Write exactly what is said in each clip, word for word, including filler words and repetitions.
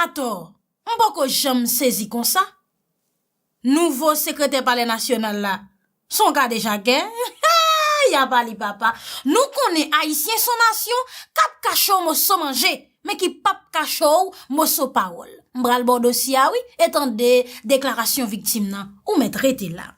Atò, m poko janm sezi konsa. Nouvo sekretè Palè Nasyonal la, se yon kadejakè. Y a pa li papa. Nou konnen Ayisyen se yon nasyon k ap kache w moso manje, men ki p ap kache w moso pawòl. M pral ba w dosye a wi, e tande deklarasyon viktim nan, ou mèt rete la.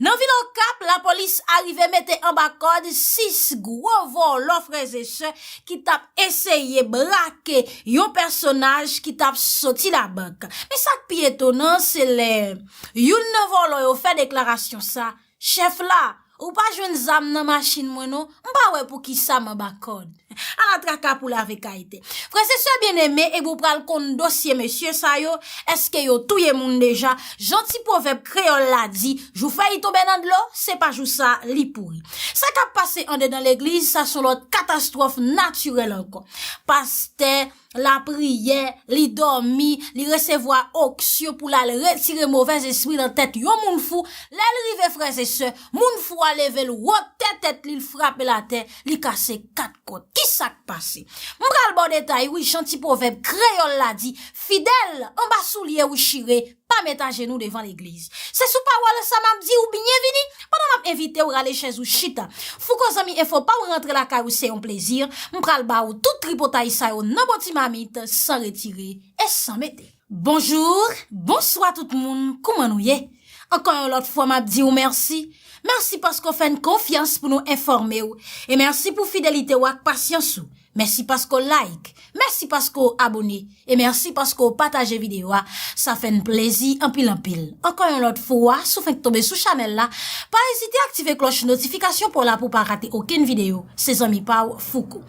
Nan vil Okap, lapolis arive mete anba kòd sis gwo vòlò frè e sè ki t ap eseye brake yon pèsonaj ki t ap soti labank. Men sa k pi etonan, se lè youn nan vòlò yo fè deklarasyon sa, chèf la, ou pa jwenn zam nan machin mwen non, m pa wè poukisa m anba kòd. Ala traka pou lave kayite. Frè e sè byeneme, ebyen w pral konn dosye mesye sa yo, èske yo touye moun deja? Jan ti pwovèb kreyòl la di, jou fèy tonbe nan dlo, se pa jou sa li pouri. Sa k ap pase andedan legliz, sa se yon lòt katastwòf natirèl ankò. Pastè lapriyè, li dòmi, li resevwa onksyon pou l al retire movèzespri nan tèt yon moun fou. Lè l rive, frè e sè, moun fou a leve l wo tè tèt li, l frape l atè, li kase kat kòt. Ki sa k pase? M pral ba w detay, wi, jan ti pwovèb kreyòl la di, fidèl, anba soulye ou chire, pa met ajenou devan legliz. Se sou pawòl sa m ap di w byenvini, pandan m ap envite w rale chèz ou chita. Fouko zanmi enfo pa w rantre lakay ou se yon plezi, m pral ba w tout tripotay sa yo nan bon ti mamit, san retire e san mete. Bonjou, bonswa tout moun, kouman nou ye? Ankò yon lòt fwa m ap di w mèsi. Mèsi paske w fè n konfyans pou nou enfòme w. E mèsi pou fidelite w ak pasyans ou. Mèsi paske w like. Mèsi paske w abone. E mèsi paske w pataje videyo a. Sa fè n plezi anpil anpil. Ankò yon lòt fwa, si w fenk tonbe sou chanèl la, pa ezite aktive klòch notifikasyon pa w la pou w pa rate okenn videyo. Se zanmi pa w, Fouko.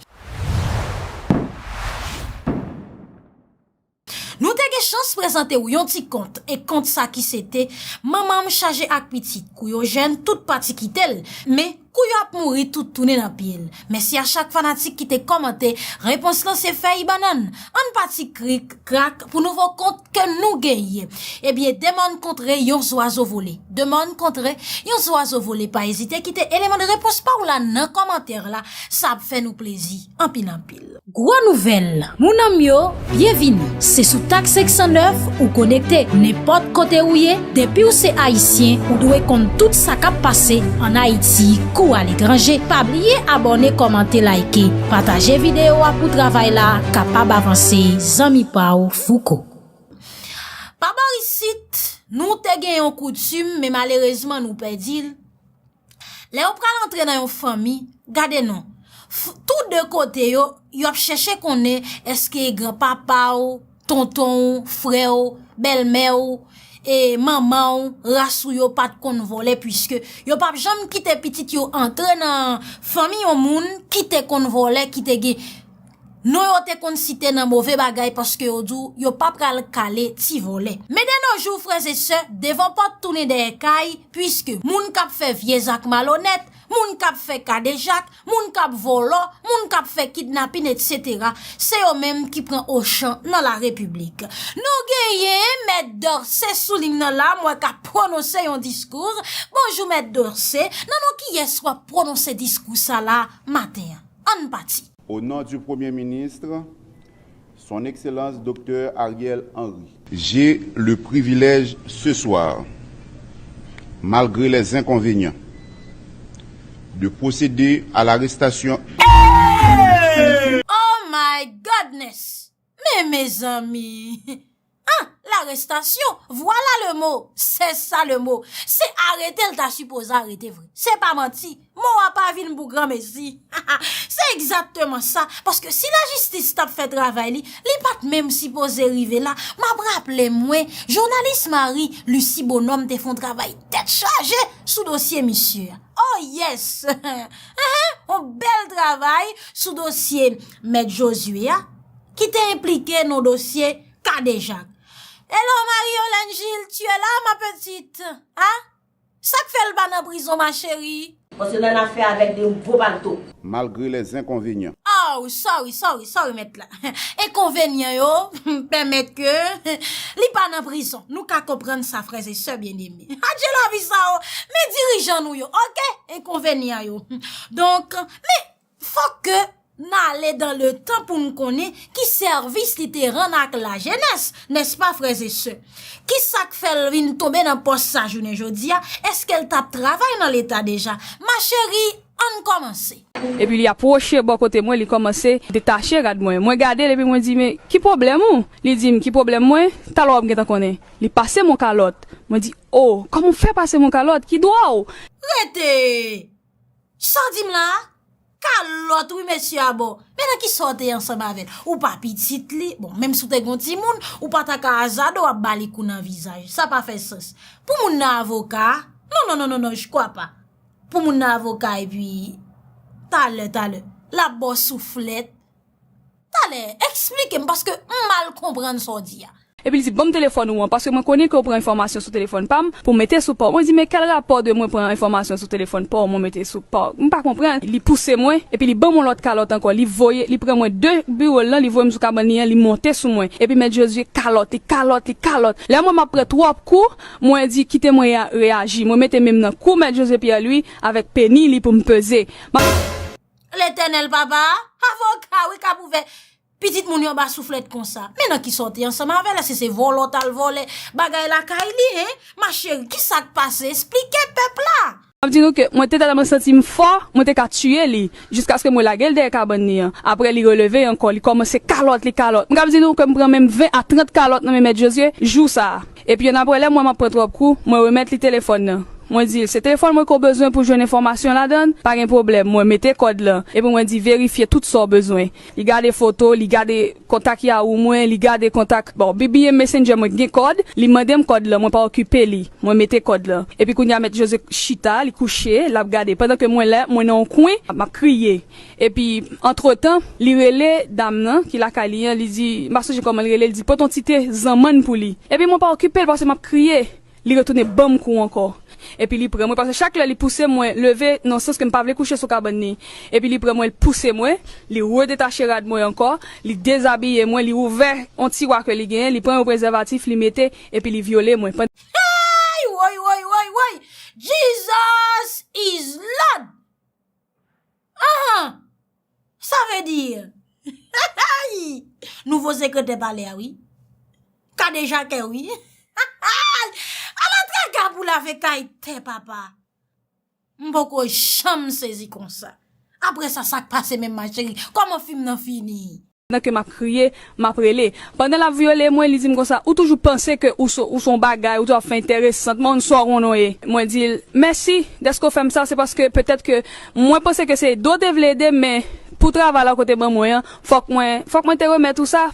Nou te gen chans prezante w yon ti kont, e kont sa ki se te, manman m chaje ak pitit, kou yo jèn, tout pati kite l, men kou yo ap mouri, tout tounen nan pye l. Mèsi a chak fanatik ki te kòmante, repons lan se fèy bannann. Ann pati krik krak pou nouvo kont ke nou genyen. Ebyen, de mòn kontre yon zwazo vole. De mòn kontre yon zwazo vole, pa ezite kite eleman de repons pa w la nan kòmantè la, sa ap fè nou plezi anpil anpil. Gwo nouvèl, moun an m yo, byenvini. Se sou Tak senk san nèf ou konekte. Nenpòt kote ou ye, depi w se Ayisyen, ou dwe konn tout sa k ap pase ann Ayiti kou aletranje. Pa bliye abòne, kòmante, like, pataje videyo a pou travay la kapab avanse. Zanmi pa w, Fouko. Pa bò isit, nou te gen yon koutim, men malerezman nou pèdi l. Lè w pral antre nan yon fanmi, gade non. F- tou de kote yo, yo ap chèche konnen èske granpapa w, tonton w, frè w, bèlmè w, e manman w, ras ou yo pa t konn vòlè, piske yo p ap janm kite pitit yo antre nan fanmi yon moun ki te konn vòlè, ki te gen non yo te konn site nan move bagay, paske yo di w yo pa pral kale ti vòlè. Men de nos jours, frè e sè, devan pòt tounen dèyè kay, piske moun k ap fè vye zak malonèt, moun k ap fè kadejak, moun k ap vòlò, moun k ap fè kidnapin, etsetera, se yo menm ki pran ochan nan larepiblik. Nou genyen Mèt Dorcé sou liy nan la, m wè k ap pwononse yon diskou. Bonjou, Mèt Dorcé. Nan non kiyès w ap pwononse diskou sa la maten an? Ann pati. Au nom du Premier ministre, Son Excellence Docteur Ariel Henry. J'ai le privilège ce soir, malgré les inconvénients, de procéder à l'arrestation. Oh my goodness! Men mezanmi! Ah, larestasyon! Vwala le mo! Se sa le mo! Se arete l ta sipoze arete vre. Se pa manti! Mo a pa vin pou granmesi. Se egzakteman sa. Paske si lajistis t ap fè travay li, li pa t menm sipoze rive la. M ap raple mwen, jounalis Marie Lucie Bonhomme te fè yon travay tèt chaje sou dosye misye a. Oh yes! Ehe, yon bèl travay sou dosye Mèt Josué a, ki te enplike nan dosye kadejak. Hello, Marie Yolène Gilles, tu es là, ma petite? Hein? Sa k fè l pa nan prizon, ma chérie? Paske l annafè avèk de gwo palto. Malgré les inconvénients. Oh, sorry, sorry, sorry, mèt la. Enkonvenyan yo pèmèt ke li pa nan prizon. Nou ka konprann sa, frè e sè byeneme. Adje lavi sa, o. Men dirijan nou yo, oke? Enkonvenyan yo. Donk, men fòk ke N ale dans le temps pou n konnen ki sèvis li te rann ak lajenès, nèspa, frè e sè? Ki sa k fè l vin tonbe nan pòs sa jounen jodi a? Èske l t ap travay nan Leta deja? Ma chérie, ann kòmanse. Epi li apwoche bò kote mwen, li kòmanse detache rad mwen. Mwen gade l epi mwen di, "Men ki pwoblèm ou?" Li di m, "Ki pwoblèm mwen? Talè w ap gentan konnen." Li pase m yon kalòt. Mwen di, "O, kòman w fè pase m yon kalòt? Ki dwa w?" Rete! Sa w di m la a? Kalòt wi, mesye a ba w. Men nan kisa w te ansanm avè l? Ou pa pitit li? Bon, menm si w te gen yon timoun, ou pa ta ka azade w ap ba li kou nan vizaj. Sa pa fè sans. Pou moun nan avoka? Non, non, non, non, non, je crois pas. Pou moun nan avoka epi talè, talè, l ap ba w souflèt. Talè, eksplike m paske m mal konprann sa w di a. Epi li di, "Ban m telefòn ou an, paske mwen konnen ke w pran enfòmasyon sou telefòn pa m pou w mete sou pa w." Mwen di, "Men kèl rapò de mwen pran enfòmasyon sou telefòn pa w, mwen mete sou pa w? M pa konprann." Li pouse mwen, epi li ban m yon lòt kalòt ankò. Li voye, li pran mwen de biwo l lan, li voye m sou kabann li an, li monte sou mwen. Epi Mèt Jozye kalòt, li kalòt, li kalòt. Lè mwen m ap pran twòp kou, mwen di, "Kite mwen reya-, reyaji." Mwen mete men m nan kou Mèt Jozye Pierre Louis avèk peni li pou m peze. M ap Letènèl papa, avoka wi k ap ouvè pitit moun yo anba souflèt konsa. Men nan kisa w te ansanm avè l? Èske se vòlè w t al vòlè bagay lakay li, en? Ma chérie, kisa k pase? Esplike pèp la! M ap di nou ke mwen te tèlman santi m fò, mwen te ka tiye li, jiskaske mwen lage l dèyè kabann li an. Apre, li releve ankò, li kòmanse kalòt, li kalòt. M kab di nou ke m pran menm ven a trant kalòt nan men Mèt Jozye jou sa a. Epi annapre, lè m wè m ap pran twòp kou, mwen remèt li telefòn nan. Mwen di l, "Se telefòn mwen ke w bezwen pou jwenn enfòmasyon ladan l? Pa gen pwoblèm." Mwen mete kòd lan. Epi mwen di, "Verifye tout sa w bezwen." Li gade foto, li gade kontak Yahoo mwen, li gade kontak, bon, B B M Messenger mwen gen kòd, li mande m kòd lan, mwen pa okipe li. Mwen mete kòd lan. Epi kounye a Mèt Jozye chita, li kouche, l ap gade. Pandan ke mwen la, mwen nan yon kwen, m ap kriye. Epi, antretan, li rele dam nan ki lakay li an, li di, m pa sonje kòman l rele, li di, "Pote yon ti te zanmann pou li." Epi mwen pa okipe l paske m ap kriye. Li retounen ban m kou ankò. Epi li pran mwen, paske chak lè li pouse mwen leve, nan sans ke m pa vle kouche sou kabann li. Epi li pran mwen, li pouse mwen, li redetache rad mwen ankò, li dezabiye mwen, li ouvè yon tiwa ke li genyen, li pran yon prezèvatif, li mete, epi li vyole mwen. Pandan Hey, woy, woy, woy, woy! Jesus is Lord! Ahan! Sa vle di, nouvo sekretè palè a, wi. Kadejakè, wi. Ala traka pou lave kay tè, papa. M poko janm sezi konsa. Apre sa, sa k pase menm, ma chérie? Kòman fim nan fini? Pandan ke m ap kriye, m ap rele. Pandan l ap vyole mwen, li di m konsa, "Ou toujou panse ke ou se, ou se yon bagay, ou toujou ap fè enteresan, m konn sa w konnen w ye." Mwen di l, "Mèsi dèske w fè m sa, se paske petèt ke mwen panse ke se ede w te vle ede m, men pou travay la w te ban mwen an, fòk mwen, fòk mwen te remèt ou sa."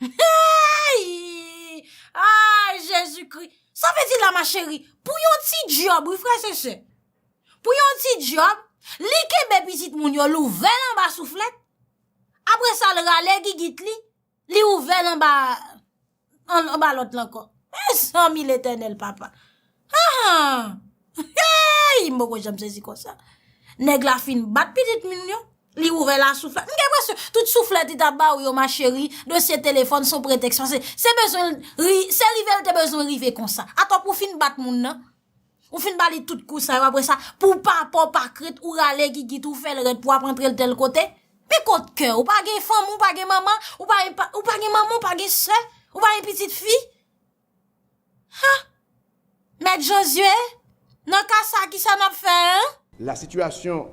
Hey! Ay, Jezikri! Sa vle di la, ma chérie, pou yon ti djòb, wi, frè e sè. Pou yon ti djòb, li kenbe pitit moun yo, li ouvè l anba souflèt. Apre sa, l rale gigit li, li ouvè l anba, an-, anba lòt la ankò. Mezanmi, Letènèl, papa. Ah! Hey! M poko janm sezi konsa. Nèg la fin bat pitit moun yo, li ouvè l a souflèt. M gen enpresyon, tout souflèt li t ap ba w yo, ma chérie, dosye telefòn se yon pretèks. Paske se bezwen l ri-, se rive l te bezwen rive konsa. Atò pou w fin bat moun nan, ou fin ba li tout kou sa yo, apre sa, pou w pa pè, w pa krent, ou rale gigit, ou fè l rèd pou w ap antre l tèl kote. Men kot kè w? Ou pa gen fanmi, ou pa gen manman, ou pa gen pa, ou pa gen manman, ou pa gen sè, ou pa gen pitit fi. Ha! Mèt Jozye, nan ka sa, kisa n ap fè, en? La situation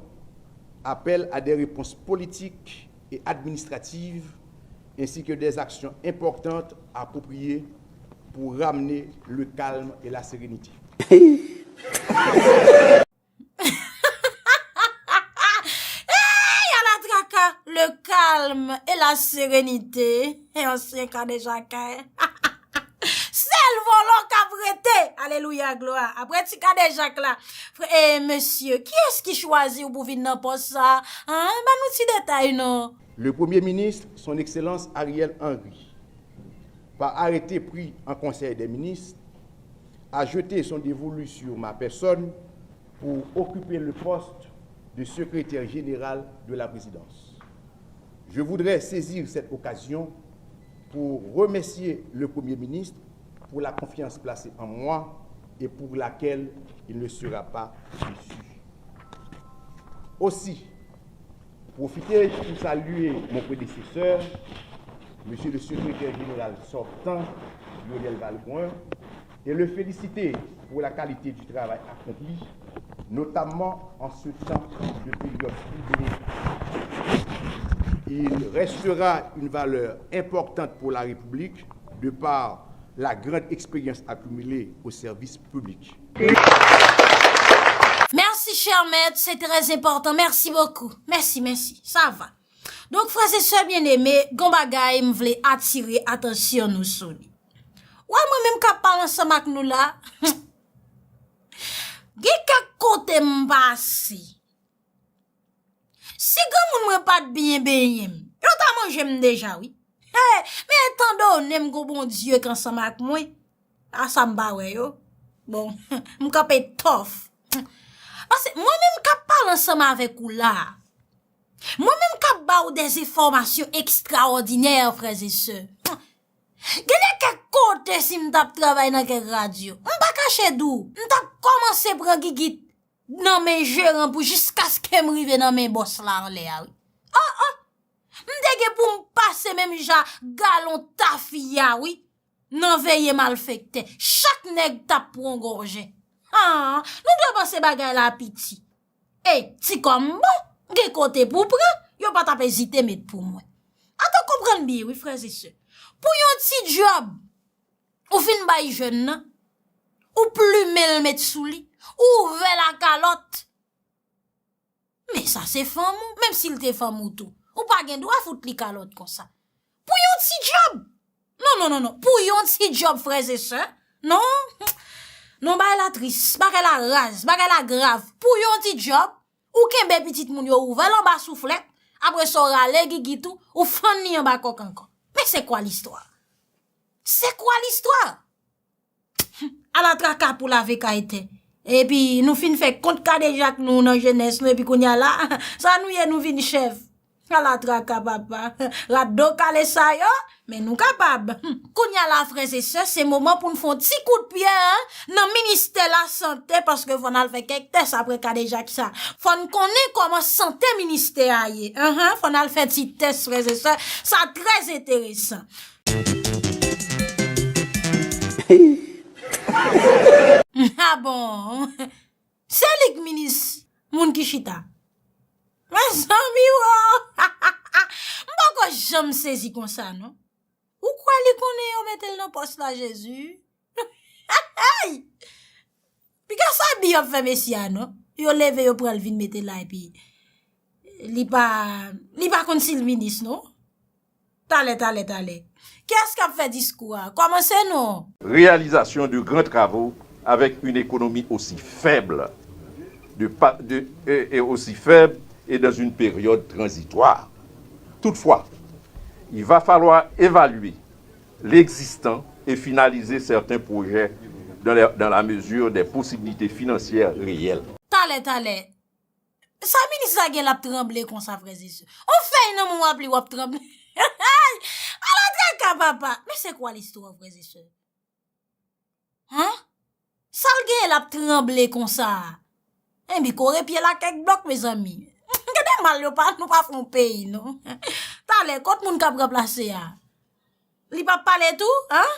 appelle à des réponses politiques et administratives ainsi que des actions importantes appropriées pour ramener le calme et la sérénité. Hey, ala traka, le calme et la sérénité. Ansyen kadejakè. Sèl vòlò k ap rete. Alelouya, glwa. Apre ti kadejak la. Frè, e mesye, kiyès ki chwazi w pou vin nan pòs sa? An, ban nou ti detay, non. Le Premier ministre, Son Excellence Ariel Henry, par arrêté pris en Conseil des ministres, a jeté son dévolu sur ma personne pour occuper le poste de secrétaire général de la présidence. Je voudrais saisir cette occasion pour remercier le Premier ministre pour la confiance placée en moi et pour laquelle il ne sera pas déçu. Aussi, Profiter pour saluer mon prédécesseur, Monsieur le secrétaire général sortant, Lionel Valbrun, et le féliciter pour la qualité du travail accompli, notamment en ce temps de période plus délicate. Il restera une valeur importante pour la République de par la grande expérience accumulée au service public. Merci, cher maître, c'est très important. Merci beaucoup. Merci, merci. Sa va. Donk, frè e sè byeneme, gon bagay m vle atire atansyon nou sou li. Wè mwen menm k ap pale ansanm ak nou la, gen kèk kote m pase. Si granmoun mwen pa t byen benyen m, yo ta manje m deja wi. Hey, men etandone m gon Bondye k ansanm ak mwen, a sa m pa wè yo. Bon, m kanpe tòf. Paske mwen menm k ap pale ansanm avèk ou la, mwen menm k ap ba w des enfòmasyon ekstraòdinè, frè e sè. Gen de kèk kote si m t ap travay nan kèk radyo, m pa kache di w, m t ap kòmanse pran gigit nan men jeran pou jiskaske m rive nan men bòs la anlè a wi. Oh oh! M te gen pou m pase menm jan galon tafiya wi. Nan veye malfektè, chak nèg t ap pran gòje. Ah, nou dwe panse bagay la piti. E, ti kòm bon, gen kote pou pran, yo pa t ap ezite met pou mwen. Atò konprann byen wi, frè e sè. Pou yon ti djòb, ou fin bay jèn nan, ou plimen l met sou li, ou ouvè lakalòt. Men sa se fanm ou, menm si l te fanm ou tou, ou pa gen dwa fout li kalòt konsa. Pou yon ti djòb! Non, non, non, non. Pou yon ti djòb, frè e sè. Non. Non, bagay la tris, bagay la raz, bagay la grav. Pou yon ti djòb, ou kenbe pitit moun yo ouvè l anba souflèt, apre sa w rale gigit ou, ou fann li anba kòk ankò. Men se kwa listwa? Se kwa listwa? Ala traka pou lave kay tè. Epi nou fin fè kont kadejak nou nan jenès nou epi kounya la, sa nou ye nou vin chèf. Ala traka papa. Rat do kale sa yo, men nou kapab. Kounya la frè e sè, se moman pou n fè yon ti kout pye nan ministè lasante paske fò n al fè kèk tès apre kadejak sa. Fò n konnen kòman sante ministè a ye. Enhen, fò n al fè ti tès frè e sè. Sa trè enteresan. Ah bon? Se li k minis moun ki chita. Mezanmi wo! M poko janm sezi konsa non. Ou kwè li konnen yo mete l nan pòs la Jezi? Hey! Piga sa bi yo ap fè mesye a non. Yo leve yo pran l vin mete la epi li pa li pa konn si l minis non. Talè talè talè. Kiyès k ap fè diskou a? Kòmanse non. Réalisation de grands travaux avec une économie aussi faible de, de, et aussi faible et dans une période transitoire. Toutefois, il va falloir évaluer l'existant et finaliser certains projets dans, les, dans la mesure des possibilités financières réelles. Talè talè. Sa minis la gen l ap tranble konsa frè e sè? On fèy nan men w ap li w ap tranble. Ala traka papa. Men se kwa listwa frè e sè? Hein? Sa l genyen l ap tranble konsa a? Enben kore pye l ak kèk blòk mezanmi. Gade mal yo pa nou pa fè yon peyi non. Talè kot moun k ap ranplase a? Li p ap pale tou? Hein?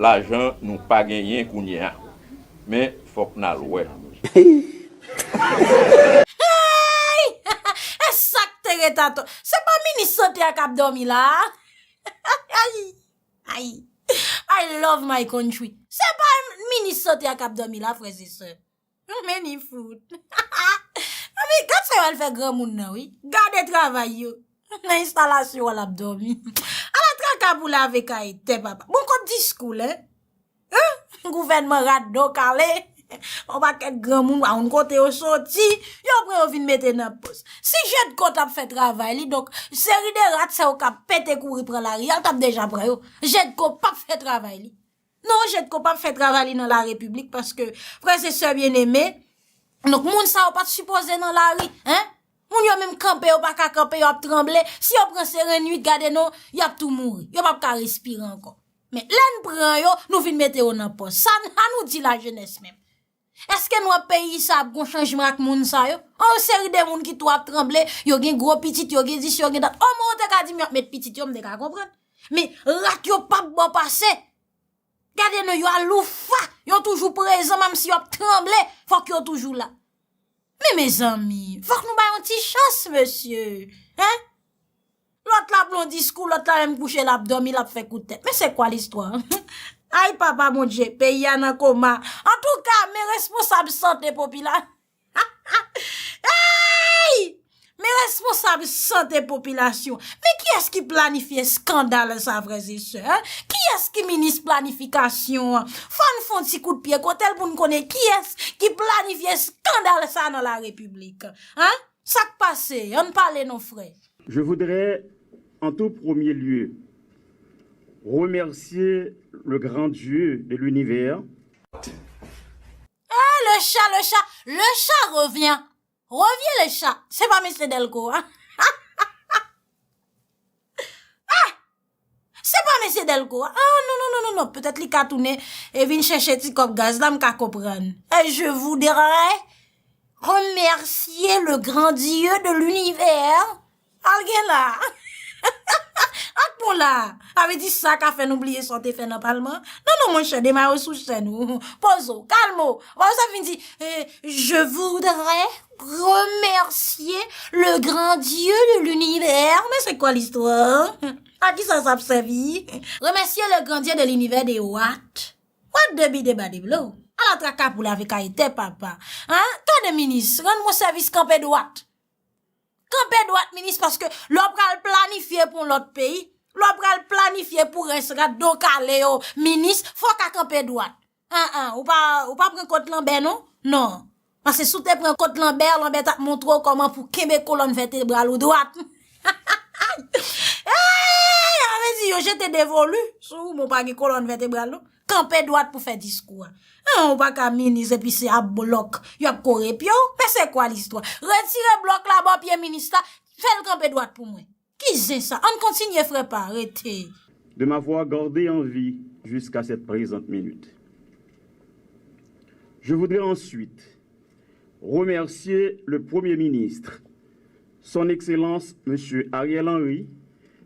Lajan nou pa genyen kounye a, men fòk n al wè. Hey! E sa k te ret atò? Se pa minis sante a k ap dòmi la a? Ay! Ay! I love my country. Se pa minis sante a k ap dòmi la frè e sè. Men li fout. Anben gad sa yo al fè granmoun nan wi. Gade travay yo. Nan enstalasyon an l ap dòmi. Ala traka pou lave kay tè papa. Bon kot diskou l en? Hein? Gouvènman rat do kale. On pakèt granmoun pa konn kote yo soti. Yo pran yo vin mete nan pòs. Si Jedco t ap fè travay li, donk seri de rat sa yo k ap pete kouri pran lari a, l t ap deja pran yo. Jedco p ap fè travay li. Non, Jedco p ap fè travay li nan larepiblik paske, frè e sè byeneme, donk moun sa yo pa t sipoze nan lari, en? Moun yo menm kanpe yo pa ka kanpe, yo ap tranble, si yo pran seren nwit gade non, y ap tou mouri, yo p ap ka respire ankò. Men lè n pran yo, nou vin mete yo nan pòs. Sa, sa nou di lajenès menm? Èske nou wè peyi sa ap gon chanjman ak moun sa yo? Yon seri de moun ki tou ap tranble, yo gen gwo pitit, yo gen dis, yo gen dat. Omwen ou te ka di m y ap met pitit yo, m te ka konprann. Men rat yo p ap ba w pase. Gade non, yo aloufa, yo toujou prezan, menm si yo ap tranble, fòk yo toujou la. Men mezanmi, fòk nou bay yon ti chans, mesye. Hein? Lòt la ap yon diskou, lòt la menm kouche, l ap dòmi, l ap fè kout tèt. Men se kwa listwa? Ay papa Bondye, peyi a nan koma. Antouka, men responsab sante popila. Hey! Men responsab sante popilasyon. Men kiyès ki planifye eskandal sa, frè e sè? Hein? Kiyès ki minis planifikasyon an? Fò n fè yon ti kout pye kote l pou n konnen kiyès ki planifye eskandal sa nan la repiblik. Hein? Sa k pase? Ann pale non, frè. Je voudrais en tout premier lieu remercier le grand Dieu de l'univers. Ah, le chat, le chat, le chat revient. Revient le chat. Se pa mesye Delco a. Ah! Se pa mesye Delco a. Ah, non, non, non, non, non. Petèt li ka tounen e vin chèche ti kòb gaz la, m ka konprann. Et je voudrais remercier le grand Dieu de l'univers. Al gen la. Ak bon la. Sa vle di sa ka fè nou bliye sa w te fè nan palman. Non, non, monchè, demare w sou chèn ou. Poze w, kalme w. Ou pa bezwen vin di, eh, je voudrais remercier le grand Dieu de l'univers. Men se kwa listwa? A kisa sa ap sèvi? Remercier le grand Dieu de l'univers de what? What de bi de ba de blo? Ala traka pou lave kay tè papa. Hein? Tande minis, rann mwen sèvis, kanpe dwat. Kanpe dwat, minis, paske lè w pral planifye pou yon lòt peyi, lè w pral planifye pou rès rat do kale yo, minis, fò w ka kanpe dwat. An, an, ou pa, ou pa pran kot Lanbè, non? Non. Paske si w te pran kot Lanbè, Lanbè t ap montre w kòman pou kenbe kolòn vètebral ou dwat. Ey! Sa vle di yo jete devolu sou ou, men w pa gen kolòn vètebral, non. Kanpe dwat pou fè diskou a. An, ou pa ka minis epi se ap blòk y ap kore pye w. Men se kwa listwa? Retire blòk la bò pye minis la, fè l kanpe dwat pou mwen. Ki zen sa? Ann kontinye, frè pa, rete. De m'avoir gardé en vie jusqu'à cette présente minute. Je voudrais ensuite remercier le Premier ministre, Son Excellence Monsieur Ariel Henry,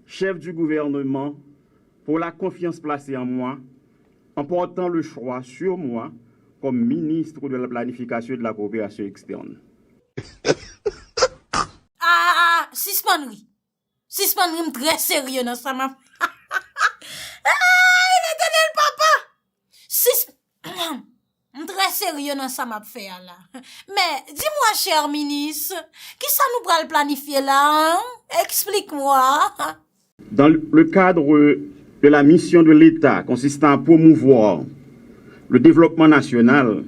chef du gouvernement, pour la confiance placée en moi, en portant le choix sur moi comme ministre de la Planification et de la Coopération externe. Ah, sispann ri. Sispann ri, m trè serye nan sa m ap. Ay, Letènèl papa! Sis-, m trè serye nan sa m ap fè a la. Men, dis-moi, cher ministre, kisa nou pral planifye la, hein? Explique-moi. Dans le cadre de la mission de l'État consistant à promouvoir le développement national,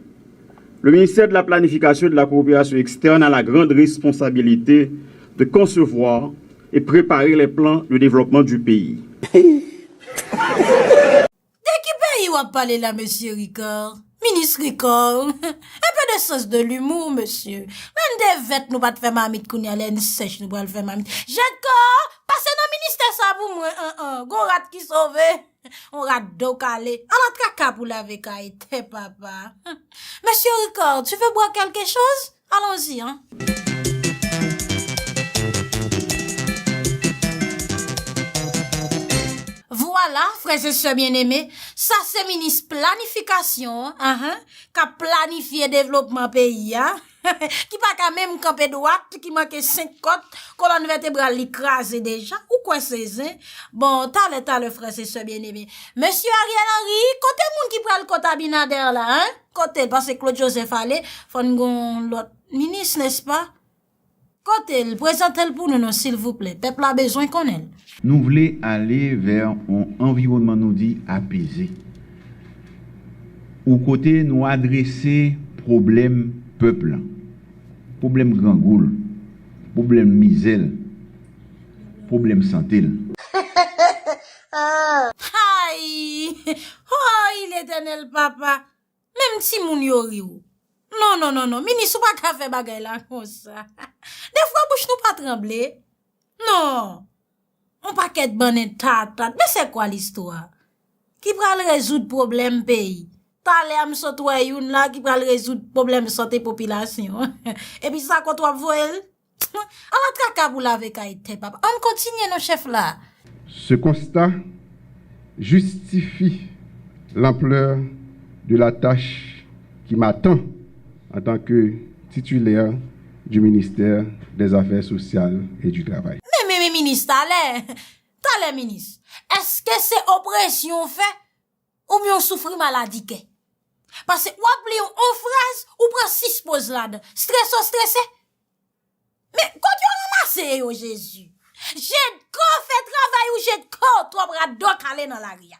le ministère de la Planification et de la Coopération externe a la grande responsabilité de concevoir et préparer les plans de développement du pays. De ki peyi w ap pale la, mesye Ricard? Minis Ricard, un peu de sens de l'humour, mesye. Lè n te vèt, nou pa t fè mamit, kounye a lè n sèch, nou pral fè mamit. Jèdkò, pase nan ministè sa pou mwen, an, an. Gon rat ki sove, yon rat do kale. Ala traka pou lave kay tè papa. Monsieur Ricard, tu veux boire quelque chose? Allons-y, hein. Vwala, frè e sè byeneme, sa se minis planifikasyon an, ahan, k ap planifye devlopman peyi a, ki pa ka menm kanpe dwat, ki manke senk kòt, kolòn vètebral li kraze deja. Ou kwè se zen? Bon, talè, talè, frè e sè byeneme. Mesye Ariel Henry, kote moun ki pral kont Abinader la, hein? Kote l? Paske Claude Joseph ale, fò n gon lòt minis, nèspa? Kote l? Prezante l pou nou non, silvouplè. Pèp la bezwen konnen l. Nou vle ale vè yon anviwònman, nou di, apeze. Yon kote nou adrese pwoblèm pèp la. Pwoblèm grangou l, pwoblèm mizè l, pwoblèm sante l. Ay! Oy, Letènèl papa! Menm timoun yo ri w. Non, non, non, non, minis, ou pa ka fè bagay la konsa. Defwa bouch nou pa tranble. Non. Yon pakèt bannen tatat. Men se kwa listwa? Ki pral rezoud pwoblèm peyi. Talè a m sot wè youn la ki pral rezoud pwoblèm sante popilasyon an. Epi sa kot w ap voye l? Ala traka pou lave kay tè, papa. Ann kontinye non, chèf la. Ce constat justifie l'ampleur de la tâche qui m'attend en tant que titulaire du ministère des Affaires sociales et du Travail. Men, men, men minis, talè, talè minis, èske se opresyon w fè oubyen w soufri maladi kè? Paske w ap li yon fraz, ou pran sis poz ladan. Strese w strese? Men kot yo ranmase yo, Jezi? Jedko, fè travay ou, Jedko, twòp radòt ale nan lari a.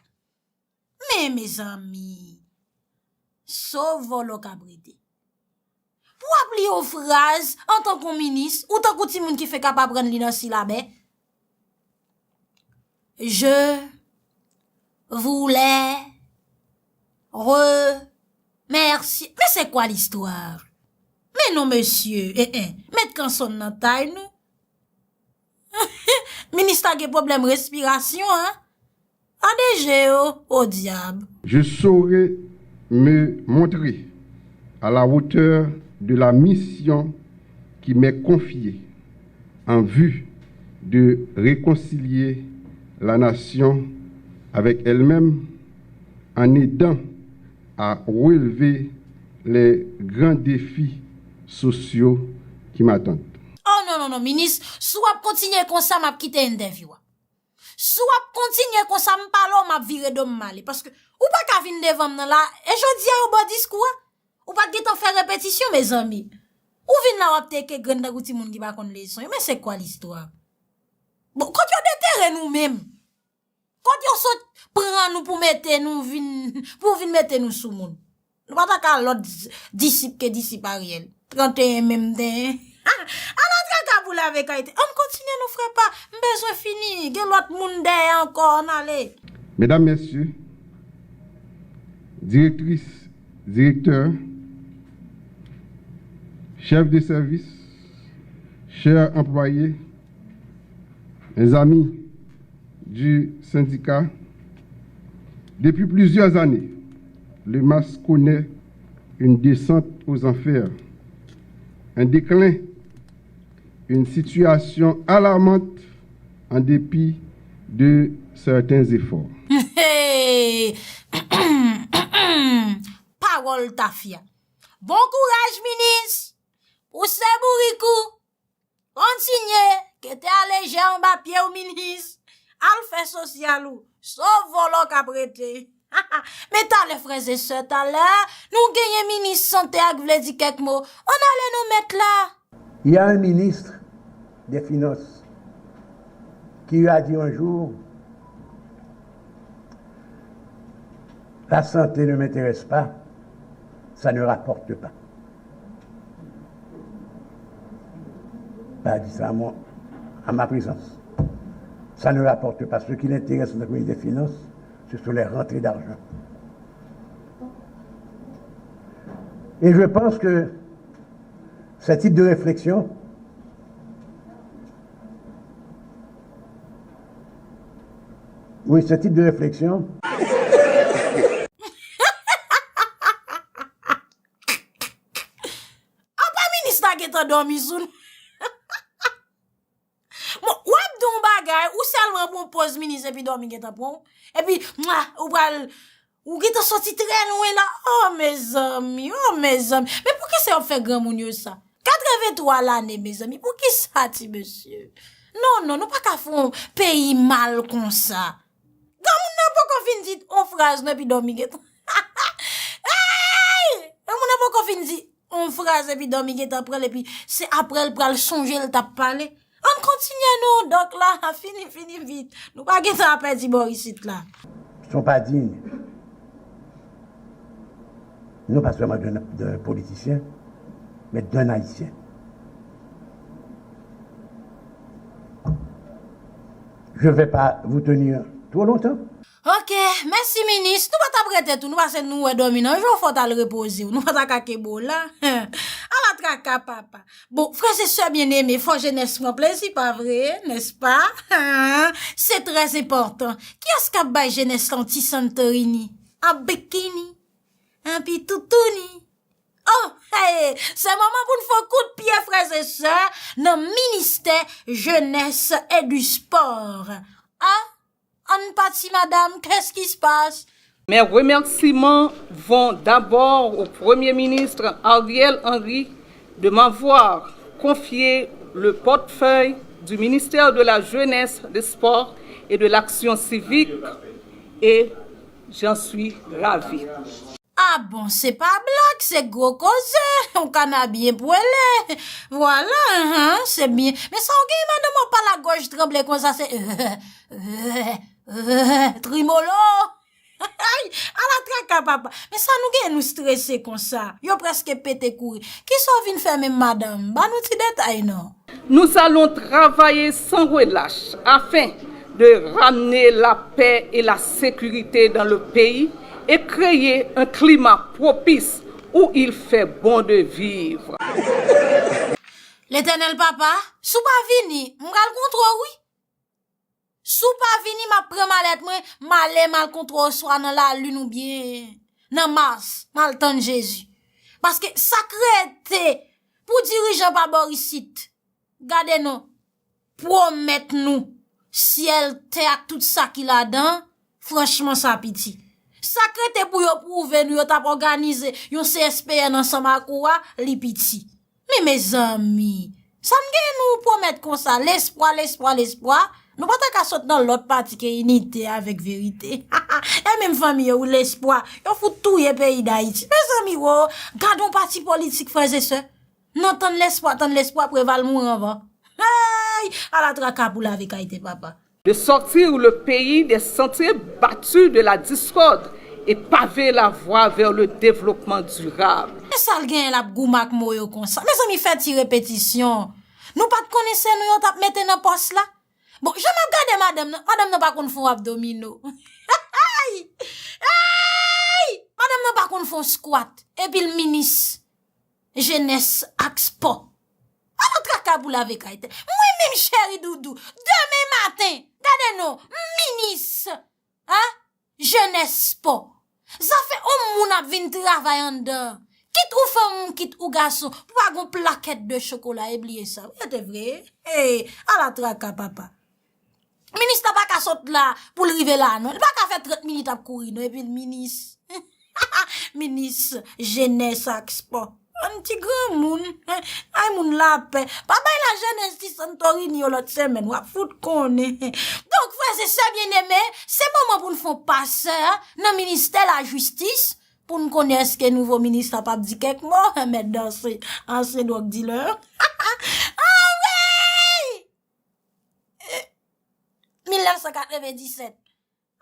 Men, mezanmi, so vòlò k ap rete. Pou w ap li yon fraz antanke yon minis, ou tankou timoun ki fenk ap aprann li nan silabè. Je voulais remercier. Mais c'est quoi l'histoire? Men non mesye, eh, eh, met kanson nan tay nou. Minis la gen pwoblèm respirasyon, an? Gade je yo, o dyab. Je saurai me montrer à la hauteur de la mission qui m'est confiée en vue de réconcilier la nation avec elle-même en aidant à relever les grands défis sociaux qui m'attendent. Oh non, non, non, minis, si w ap kontinye konsa, m ap kite entèvyou a. Si w ap kontinye konsa, m pale w, m ap vire do m m ale. Paske ou pa ka vin devan m nan la, e jodi a yo ba w diskou a. Ou pa t gentan fè repetisyon, mezanmi. Ou vin la, w ap teke grenn tankou timoun ki pa konn leson yo. Men se kwa listwa? Bon, kot yo detere nou menm? Kot yo sot pran nou pou mete nou vin, pou vin mete nou sou moun? Nou pa ta ka lòt disip ke disip Ariel. Tranteyen menm ten. Ala traka pou lave kay tè. Ann kontinye non frè pa. M bezwen fini. Gen lòt moun dèyè ankò. Ann ale. Mesdames, Messieurs, directrices, directeurs, chefs de service, chers employés, mes amis du syndicat, depuis plusieurs années, le MAS connaît une descente aux enfers, un déclin, une situation alarmante en dépit de certains efforts. Pawòl tafya. Bon kouraj, minis! Pouse bourik ou! Kontinye, kete a lejè anba pye w, minis. Al fè sosyal ou. Sove vòlò k ap rete. Men talè, frèzesè, talè, nou genyen minis sante a k vle di kèk mo. Ann ale non, mèt la. Il y a un ministre des Finances qui a dit un jour, la santé ne m'intéresse pas, ça ne rapporte pas. Pas dit ça à, mon, à ma présence. Ça ne rapporte pas. Ce qui l'intéresse dans le ministre des Finances, ce sont les rentrées d'argent. Et je pense que ce type de réflexion, oui, ce type de réflexion, Apa minis la gentan dòmi sou nou? Bon, w ap di yon bagay, ou sèlman pran poz minis epi dòmi gentan pran w. Epi, mwa, ou pral, ou gentan soti trè lwen la. Oh, mezanmi, oh, mezanmi. Men poukisa yo ap fè granmoun yo sa? Katrevenntwa lane, mezanmi. Poukisa, ti mesye? Non, non, nou pa ka fè yon peyi mal konsa. Granmoun nan poko fin di yon fraz non epi dòmi gentan. Hey! Granmoun nan poko fin di yon fraz epi dòmi gentan pran l epi se apre l pral sonje l t ap pale. Ann kontinye non, dòk la, fini, fini vit. Nou pa gen tan ap pèdi bò isit la. Sont pas dignes, non pas seulement d'un politicien, mais d'un Haïtien. Je ne vais pas vous tenir trop longtemps. Ok, mèsi minis. Nou pa t ap rete tou, nou pase nou wè dòmi nan je w, fò w t al repoze w. Nou pa ta ka kenbe w la. Ala traka papa. Bon, frè e sè byeneme, fò jenès pran plezi, pa vre, nèspa? Se trè enpòtan. Kiyès k ap bay jenès lan ti Santorini? Ap bikini? Anpi toutouni. Oh, hey, se moman pou n fè kout pye, frè e sè, nan ministè jenès e di spò. Ah, ann pati, madam, qu'est-ce qui se passe? Mes remerciements vont d'abord au Premier ministre Ariel Henry de m'avoir confié le portefeuille du ministère de la Jeunesse, des Sports et de l'Action civique et j'en suis ravi. Ah bon, se pa blag, se gwo koze. Ou kana byen pwele. Vwala, hein, se byen. Men sa w gen, madanm, w ap pale ak gòj tranble konsa, se trimolo. Ay, ala traka, papa. Men sa nou gen, nou strese konsa? Yo prèske pete kouri. Kisa w vin fè menm, madanm? Ban nou ti detay non. Nous allons travailler sans relâche afin de ramener la paix et la sécurité dans le pays et créer un climat propice où il fait bon de vivre. Letènèl papa, si w pa vini, m pral kontre w wi. Si w pa vini, m ap pran malèt mwen, m ale, m al kontre w swa nan lalin oubyen nan Mas, m al tann Jezi. Paske sa k rete pou dirijan pa bò isit, gade non, pwomèt nou syèl, tè ak tout sa ki ladan, franchman sa piti. Sa k rete pou yo pwouve nou yo t ap òganize yon C S P N ansanm ak ou a, li piti. Men mezanmi, sa n gen nou pwomèt konsa, lespwa, lespwa, lespwa. Nou pa ta ka sot nan lòt pati ke inite avèk verite. E menm fanmi yo, wi, lespwa. Yo fout touye peyi Dayiti. Mezanmi, wo, gade yon pati politik, frè e sè. Nan tann lespwa, tann lespwa, Preval mouri anvan. Hey! Ala traka pou lave kay te papa. De sortir le pays des sentiers battus de la discorde et paver la voie vers le développement durable. Men sa l genyen l ap goumen ak mo yo konsa? Mezanmi, fè ti repetisyon. Nou pa t konnen se nou yo t ap mete nan pòs la? Bon, jan m ap gade madanm nan, madanm nan pa konn fè yon abdomino. Hey! Hey! Madanm nan pa konn fè yon squat. Epi l minis jenès ak spò. Ala traka pou lave kay tè. Mwen menm cheri doudou, demen maten, gade non, m minis, hein, jenès spò. Zafè yon moun ap vin travay anndan, kit ou fanm, kit ou gason, pou pa gon plakèt de chokola, e bliye sa. Wi, se vre. Hey, ala traka papa. Minis la pa ka sot la pou l rive la non. Li pa ka fè trant minit ap kouri non, epi l minis. Minis jenès ak spò. Yon ti granmoun. Ay moun lapè. Pa bay lajenès ti Santorini yo lòt semèn, w ap fout konnen. Donk, frè e sè byeneme, se moman pou n fè yon pas nan ministè lajistis pou n konnen èske nouvo minis la p ap di kèk mo, mèt danse, ansyen dwòg dilè. Anmwey! Mil nèf san katrevenndisèt.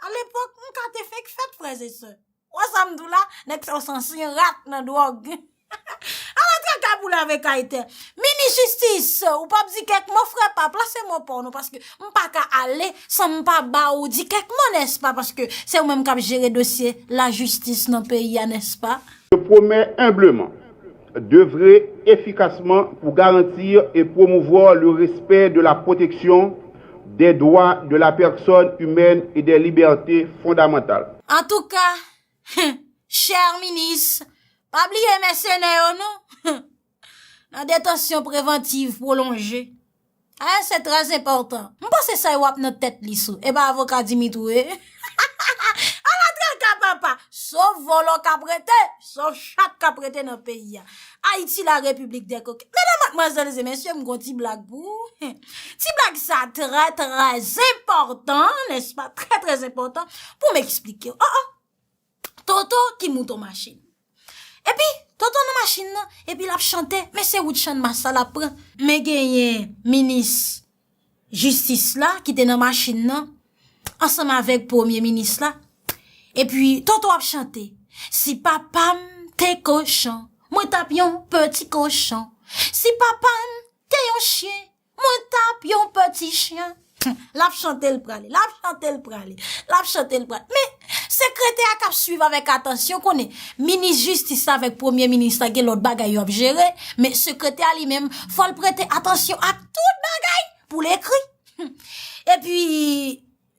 Alepòk, m ka te fenk fèt, frè e sè. Wè sa m di w la, nèg sa yo se ansyen rat nan dwòg. Ala traka pou lave kay tè. Minis jistis, ou p ap di kèk mo, frè pa, plase mo pa w non, paske m pa ka ale san m pa ba ou di kèk mo, nèspa, paske se ou menm k ap jere dosye lajistis nan peyi a, nèspa? Je promets humblement d'œuvrer efficacement pour garantir et promouvoir le respect de la protection des droits de la personne humaine et des libertés fondamentales. Antouka, chè minis, pa bliye mèsenè yo non. Nan detansyon prevantiv pwolonje. Ah, se trè enpòtan. M panse sa yo ap nan tèt li sou. E pa avoka Dimitri wi. Ala traka papa. Sof vòlò k ap rete, sof chat k ap rete nan peyi a. Ayiti, la repiblik dè koken. Medam, madmwazèl e mesye, m gon ti blag pou ou. Ti blag sa trè, trè enpòtan, nèspa? Trè, trè enpòtan pou m eksplike w. Oh, oh. Toto ki moute yon machin. Epi, Toto nan machin nan, epi l ap chante, men se wout Channmas la l ap pran. Men genyen minis jistis la ki te nan machin nan, ansanm avèk premye minis la. Epi, Toto ap chante, si papa m te kochon, mwen t ap yon peti kochon. Si papa m te yon chen, mwen t ap yon peti chen. L ap chante l prale, l ap chante l prale, l ap chante l prale. Men, sekretè a k ap swiv avèk atansyon konnen minis jistis la avèk premye minis la gen lòt bagay yo ap jere, men sekretè a li menm, fò l prete atansyon ak tout bagay pou l ekri. Epi,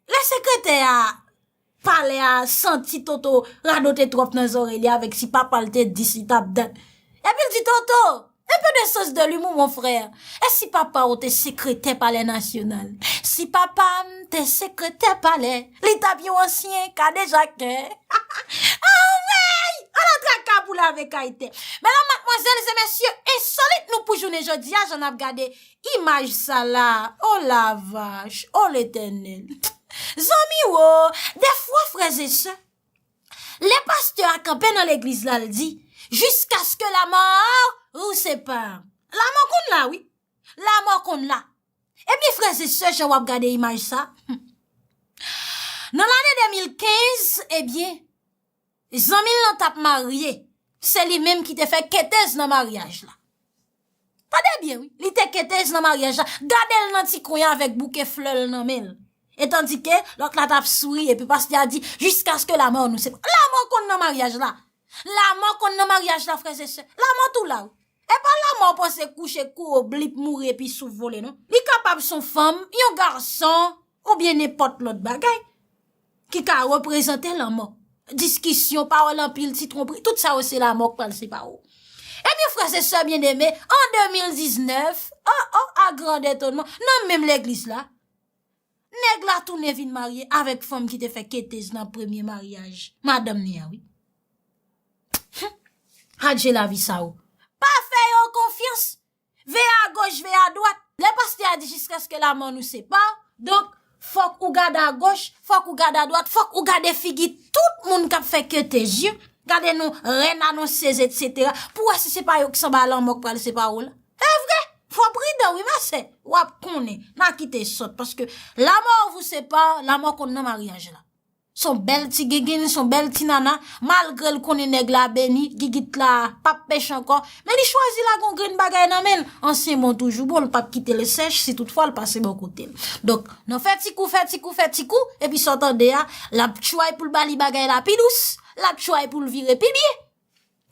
lè sekretè a palè a santi Toto radote twòp nan zòrèy li avèk si papa l te di si t ap dat. Epi l di, Toto, un peu de sens de l'humour, mon frère. E si papa w te sekretè palè nasyonal? Si papa m te sekretè palè, li t ap yon ansyen kadejakè. Anmwey! Ala traka pou lave kay tè. Medam, madmwazèl e mesye, ensolit nou pou jounen jodi a, jan n ap gade imaj sa la. O la vach, o Letènèl. Zanmi wo, defwa, frè e sè, lè pastè a kanpe nan legliz la, l di, Jusqu'à ce que la mort vous sépare. Lanmò konn la, wi. Lanmò konn la. Ebyen, frè e sè, jan w ap gade imaj sa, nan lane de mil kenz, ebyen, zanmi l lan t ap marye. Se li menm ki te fè ketez nan maryaj la. Tande byen, wi. Li te ketez nan maryaj la. Gade l nan ti kwen an avèk bouke flè l nan men l. E tandike lòt la t ap souri, epi pastè a di, Jusqu'à ce que la mort nous sépare. Lanmò konn nan maryaj la. Lanmò konn nan maryaj la, frè e sè. Lanmò tou la, wi. E pa lanmò w panse kouche kou oblip mouri epi souf vole, non. Li kapab se yon fanm, yon gason, oubyen nenpòt lòt bagay ki ka reprezante lanmò. Diskisyon, pawòl anpil, ti twonpri, tout sa yo se lanmò k pral separe w. Ebyen, frè e sè byeneme, an de mil diznèf, o, o, a grand etonman, nan menm legliz la, nèg la tounen vin marye avèk fanm ki te fè ketez nan premye maryaj madanm ni an, wi. Hum. Adje lavi sa, o. Pa fè yo konfyans. Veye agoch, veye adwat. Lè pastè a di, Jusqu'à ce que la mort nous sépare, donk, fòk ou gade agoch, fòk ou gade adwat, fòk ou gade figi tout moun k ap fè ketez yo. Gade non, rèn anonsez, etsetera. Pou wè si se pa yo k sanba lanmò k pral separe w la. E vre, fò pridan, wi, mesye. W ap konnen, n a kite sòt, paske la mort vous sépare, lanmò konn nan maryaj la. Se yon bèl ti gigin, se yon bèl ti nana, malgre l konnen nèg la beni, gigit la p ap pèch ankò, men li chwazi lage yon grenn bagay nan men l. Ansyen bon toujou bon, l p ap kite l sèch si toutfwa l pase bò kote l. Donk, nan fè ti kou, fè ti kou, fè ti kou, epi sa w tande a, l ap tchway pou l ba li bagay la pi dous, l ap tchway pou l vire pi byen.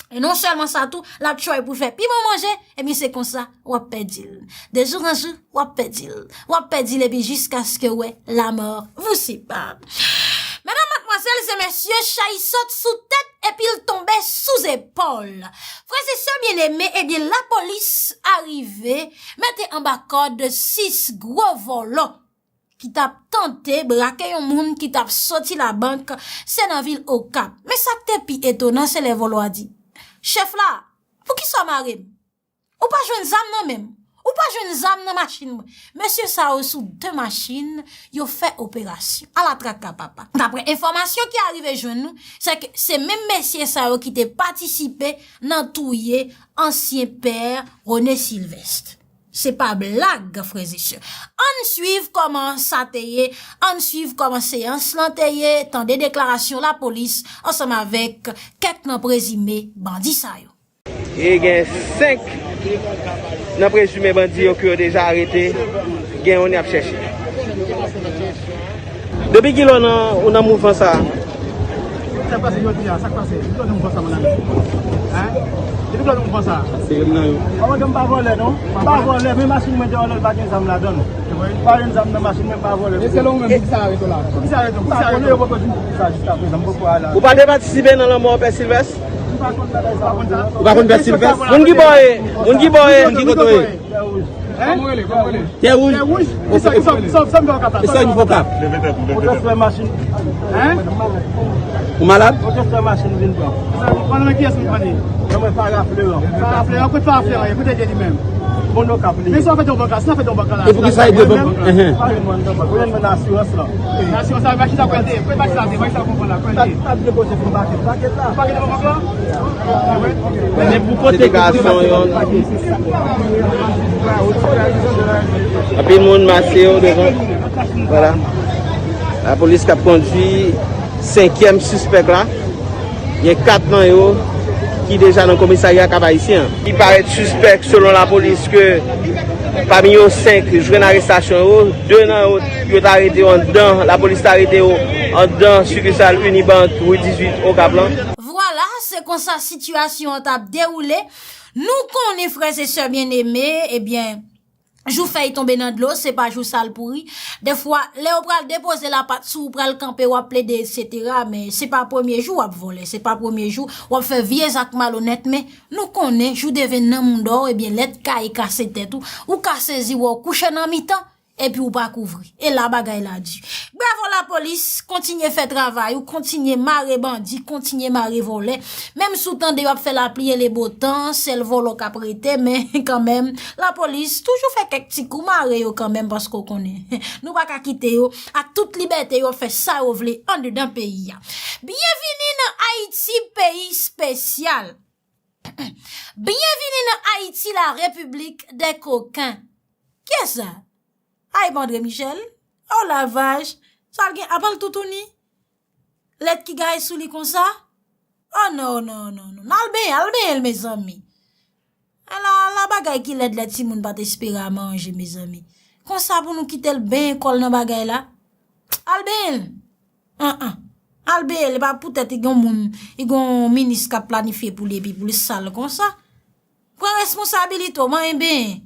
E non sèlman sa tou, l ap tchway pou fè pi bon manje, ebyen se konsa w ap pèdi l. De jour en jour, w ap pèdi l. W ap pèdi l epi jiskaske w wè la mort vous sépare. Medam, madmwazèl e mesye, chay sot sou tèt epi l tonbe sou zepòl. Frè e sè byeneme, ebyen lapolis arive mete anba kòd sis gwo vòlò ki t ap tante brake yon moun ki t ap soti labank, se nan vil Okap. Men sa k te pi etonan, se lè vòlò a di, Chèf la, poukisa w mare m? Ou pa jwenn zam nan men m? Ou pa jwenn zam nan machin mwen? Mesye sa yo sou de machin, yo fè operasyon. Ala traka papa. Daprè enfòmasyon ki arive jwenn nou, se ke se menm mesye sa yo ki te patisipe nan touye ansyen pè René Sylvestre. Se pa blag, frè e sè. Ann swiv kòman sa te ye, ann swiv kòman seyans lan te ye, tande deklarasyon lapolis ansanm avèk kèk nan prezime bandi sa yo. E gen senk nan prezime bandi yo ke yo deja arete, gen youn y ap chèche. Depi kilè w nan, ou nan mouvman sa a? Sa k pase jodi a? Sa k pase? Depi kilè w nan mouvman sa, mon ami? Hein? Depi kilè w nan mouvman sa? Se youn nan yo. An, mwen, m pa vòlè, non. M pa vòlè, men machin mwen deyò la, l pa gen zam ladan l. M pa jwenn zam nan machin mwen, m pa vòlè. E selon ou menm, poukisa yo arete w la? Poukisa yo arete w? Poukisa yo arete w? Yo poko di m poukisa jiskaprezan, m poko al la. Ou pa te patisipe nan lanmò Pè Silvès? M pa konn bagay sa. Ou pa konn Pè Silvès? Moun ki bò ye? Moun ki bò ye? Moun ki kote w ye? Tè wouj. Tè wouj. Tè wouj. Kisa, kisa, kisa, kisa m fè Okap la? Kisa w fè Okap? Pou transfè machin. Hein? Ou malad? Pou transfè machin vin pran. Pandan kiyès m pran li? Non, mwen Farah Fleuran. Farah Fleuran, kote Farah Fleuran ye? Kote li ye li menm? Bon, Okap li. Men si w ap fè yon bòkal, si w ap fè yon bòkal la. E poukisa li dwe ban? Enhen. Pa gen mwen nan bank. Ou jwenn mwen nan asirans lan. Nan asirans la, machin sa kwète. Kwète machin sa, machin sa konprann la, kwète. Pa, pa gen kote pou m pake. Pake la. Pake nan bank lan? Men pou kote deklarasyon yo. Anpil moun mase yo devan. Vwala. Lapolis k ap kondui senkyèm sispèk la. Gen kat nan yo ki deja nan komisarya Kap Ayisyen an. Ki parèt sispèk selon lapolis ke pami yo senk jwenn arestasyon yo, de nan yo, yo t arete yo anndan, lapolis t arete yo anndan sikisal Unibank, ri dizuit Okap lan. Vwala, se konsa sitiyasyon an t ap dewoule. Nou konnen, frè e sè byeneme, ebyen, Jou fèy tonbe nan dlo, se pa jou sa l pouri. Defwa, lè yo pral depoze lapat sou ou, pral kanpe, w ap plede, etsetera, men se pa premye jou w ap vòlè, se pa premye jou w ap fè vye zak malonèt, men nou konnen, jou deven nanm ou dò, ebyen, lè t kay kase tèt ou, ou ka sezi wè w kouche nan mitan, epi ou pa kouvri. E la bagay la di. Bravo lapolis, kontinye fè travay ou, kontinye mare bandi, kontinye mare vòlè. Menm si w tande yo ap fè lapli e le botan, sèl vòlò k ap rete, men kanmenm, lapolis toujou fè kèk ti kou mare yo kanmenm, paske w konnen, nou pa ka kite yo ak tout libète yo ap fè sa yo vle andedan peyi a. Byenvini nan Ayiti, peyi espesyal. Byenvini nan Ayiti, la République des coquins. Kiyès sa? Ay, André Michel? Oh la vache! Sa l gen? Apa l toutouni? Lèt ki gaye sou li konsa? Oh non, non, non, non. Al benyen, al benyen l, mezanmi. Ala, ala bagay ki lèd lè timoun pa t espere a manje, mezanmi. Konsa pou nou kite l benyen kò l nan bagay la? Al benyen l. An, an. Al benyen l, e pa poutèt li gen yon moun, li gen yon minis k ap planifye pou li epi pou li sal konsa. Pran responsabilite w, manyen benyen.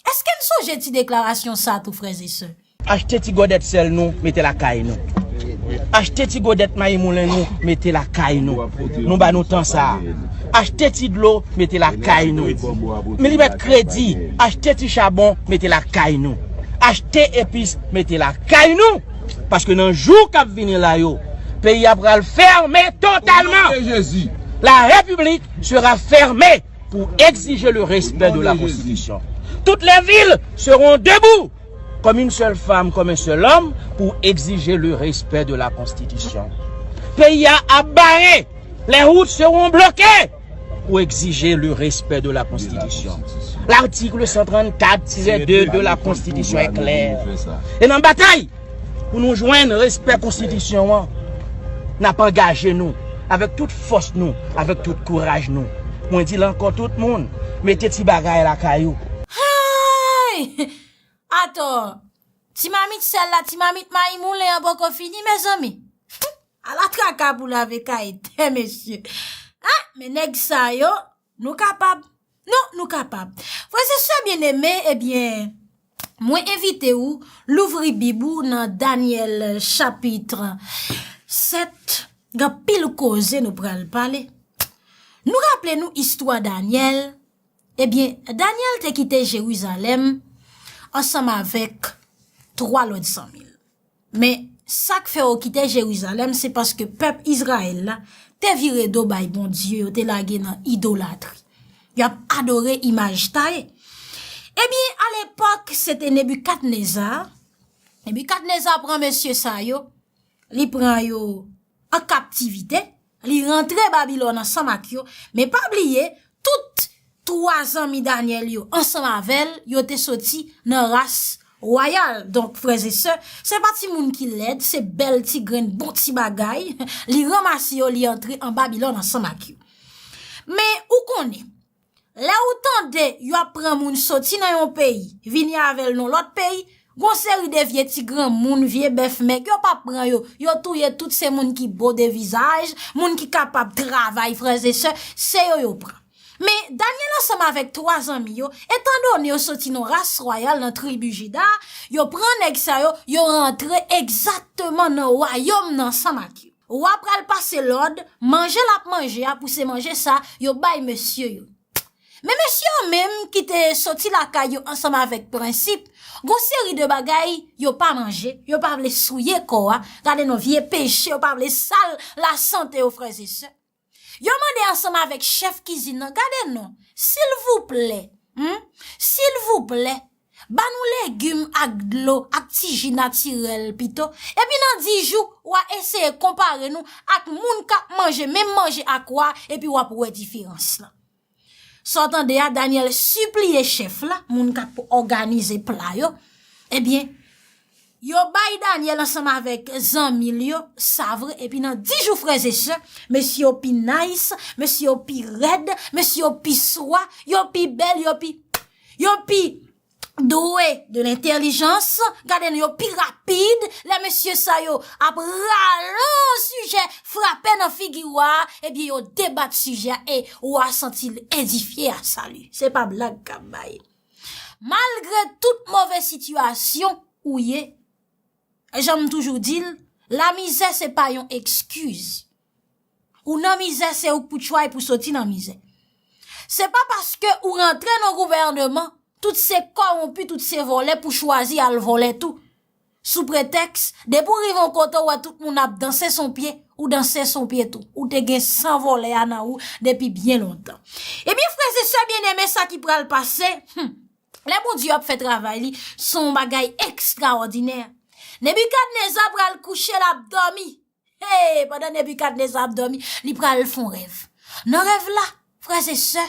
Èske n sonje ti deklarasyon sa tou, frè e sè? Achte ti gòdèt sèl nou, mete lakay nou. Achte ti gòdèt mayi moulen nou, mete lakay nou. Nou ba nou tan sa a. Achte ti dlo, mete lakay nou. Men li mèt kredi, achte ti chabon, mete lakay nou. Achte epis, mete lakay nou. Paske nan jou k ap vini la yo, peyi a pral fèmen totalman. La République sera fermée pour exiger le respect de la Constitution. Toutes les villes seront debout comme une seule femme, comme un seul homme, pour exiger le respect de la Constitution. Peyi a ap bare, les routes seront bloquées pour exiger le respect de la Constitution. L'article cent trente-quatre tiret deux de la Constitution est clair. E nan batay pou nou jwenn respè konstitisyon an, n ap angaje nou avèk tout fòs nou, avèk tout kouraj nou. Mwen di l ankò, tout moun, mete ti bagay lakay ou. Hey! Atò, ti mamit sèl la, ti mamit mayi moulen an poko fini, mezanmi. Ala traka pou lave kay tè, mesye. Ah, men nèg sa yo, nou kapab. Non, nou kapab. Frè e sè byeneme, ebyen, mwen envite w louvri Bib ou nan Danyèl chapit sèt. Gen anpil koze nou pral pale. Nou raple nou istwa Danyèl. Ebyen, Danyèl te kite Jerizalèm ansanm avèk twa lòt zanmi l. Men, sa k fè yo kite Jerizalèm, se paske pèp Izrayèl la te vire do bay Bondye, yo te lage nan idolatri. Y ap adore imaj taye. Ebyen, alepòk, se te Nebikadneza. Nebikadneza pran mesye sa yo, li pran yo an kaptivite, li rantre Babilòn ansanm ak yo, men pa bliye, tout twa zanmi Danyèl yo ansanm avè l, yo te soti nan ras wayal. Donk, frè e sè, se pa timoun ki lèd, se bèl ti grenn bon ti bagay. Li ranmase yo, li antre an Babilòn ansanm ak yo. Men, ou konnen, lè ou tande yo ap pran moun soti nan yon peyi, vini avè l nan lòt peyi, gon seri de vye ti granmoun, vye bèf mèg, yo pa pran yo, yo touye tout se moun ki bo de vizaj, moun ki kapab travay, frè e sè, se yo yo pran. Men, Danyèl ansanm avèk twa zanmi yo, etandone yo soti nan ras wayal nan tribi Jida, yo pran nèg sa yo, yo rantre egzakteman nan wayòm nan ansanm ak yo. Wa pral pase lòd, manje l ap manje a pou se manje sa yo bay mesye yo. Men mesye yo menm ki te soti lakay yo ansanm avèk prensip, gon seri de bagay yo pa manje, yo pa vle souye kò a, gade non vye peche, yo pa vle sal lasante yo, frè e sè. Yo mande ansanm avèk chèf kizin nan, gade non, silvouplè, hmm, silvouplè, ba nou legim ak dlo, ak ti ji natirèl pito, epi nan dis jou, w a eseye konpare nou ak moun k ap manje menm manje ak wa, epi w ap wè diferans lan. Sa w tande a, Danyèl sipliye chèf la, moun k ap òganize pla yo, ebyen, yo bay Danyèl ansanm avèk zanmi l yo, sa vre, epi nan dis jou, frè e sè, mesye yo pi nice, mesye yo pi rèd, mesye yo pi swa, yo pi bèl, yo pi, yo pi dwe de lentèlijans, gade nou yo pi rapid, lè mesye sa yo ap rale yon sijè frape nan figi wa, ebyen yo debat sijè a e wa santi l edifye a sali. Se pa blag k ap bay. Malgre tout move sitiyasyon ou ye, jan m toujou di l, lamizè se pa yon ekskiz. Ou nan mizè, se ou k pou try pou soti nan mizè. Se pa paske ou rantre nan gouvènman, tout se kòwonpi, tout se vòlè pou chwazi al vòlè tou. Sou pretèks, depi w rive yon kote, w wè tout moun ap danse son pye, ou danse son pye tou. Ou te gen san vòlè a nan ou depi byen lontan. Ebyen, frè e sè byeneme, sa ki pral pase, hmm, lè Bondye ap fè travay li, se yon bagay ekstraòdinè. Nebikadneza pral kouche, l ap dòmi. Hey, pandan Nebikadneza ap dòmi, li pral fè yon rèv. Nan rèv la, frè e sè,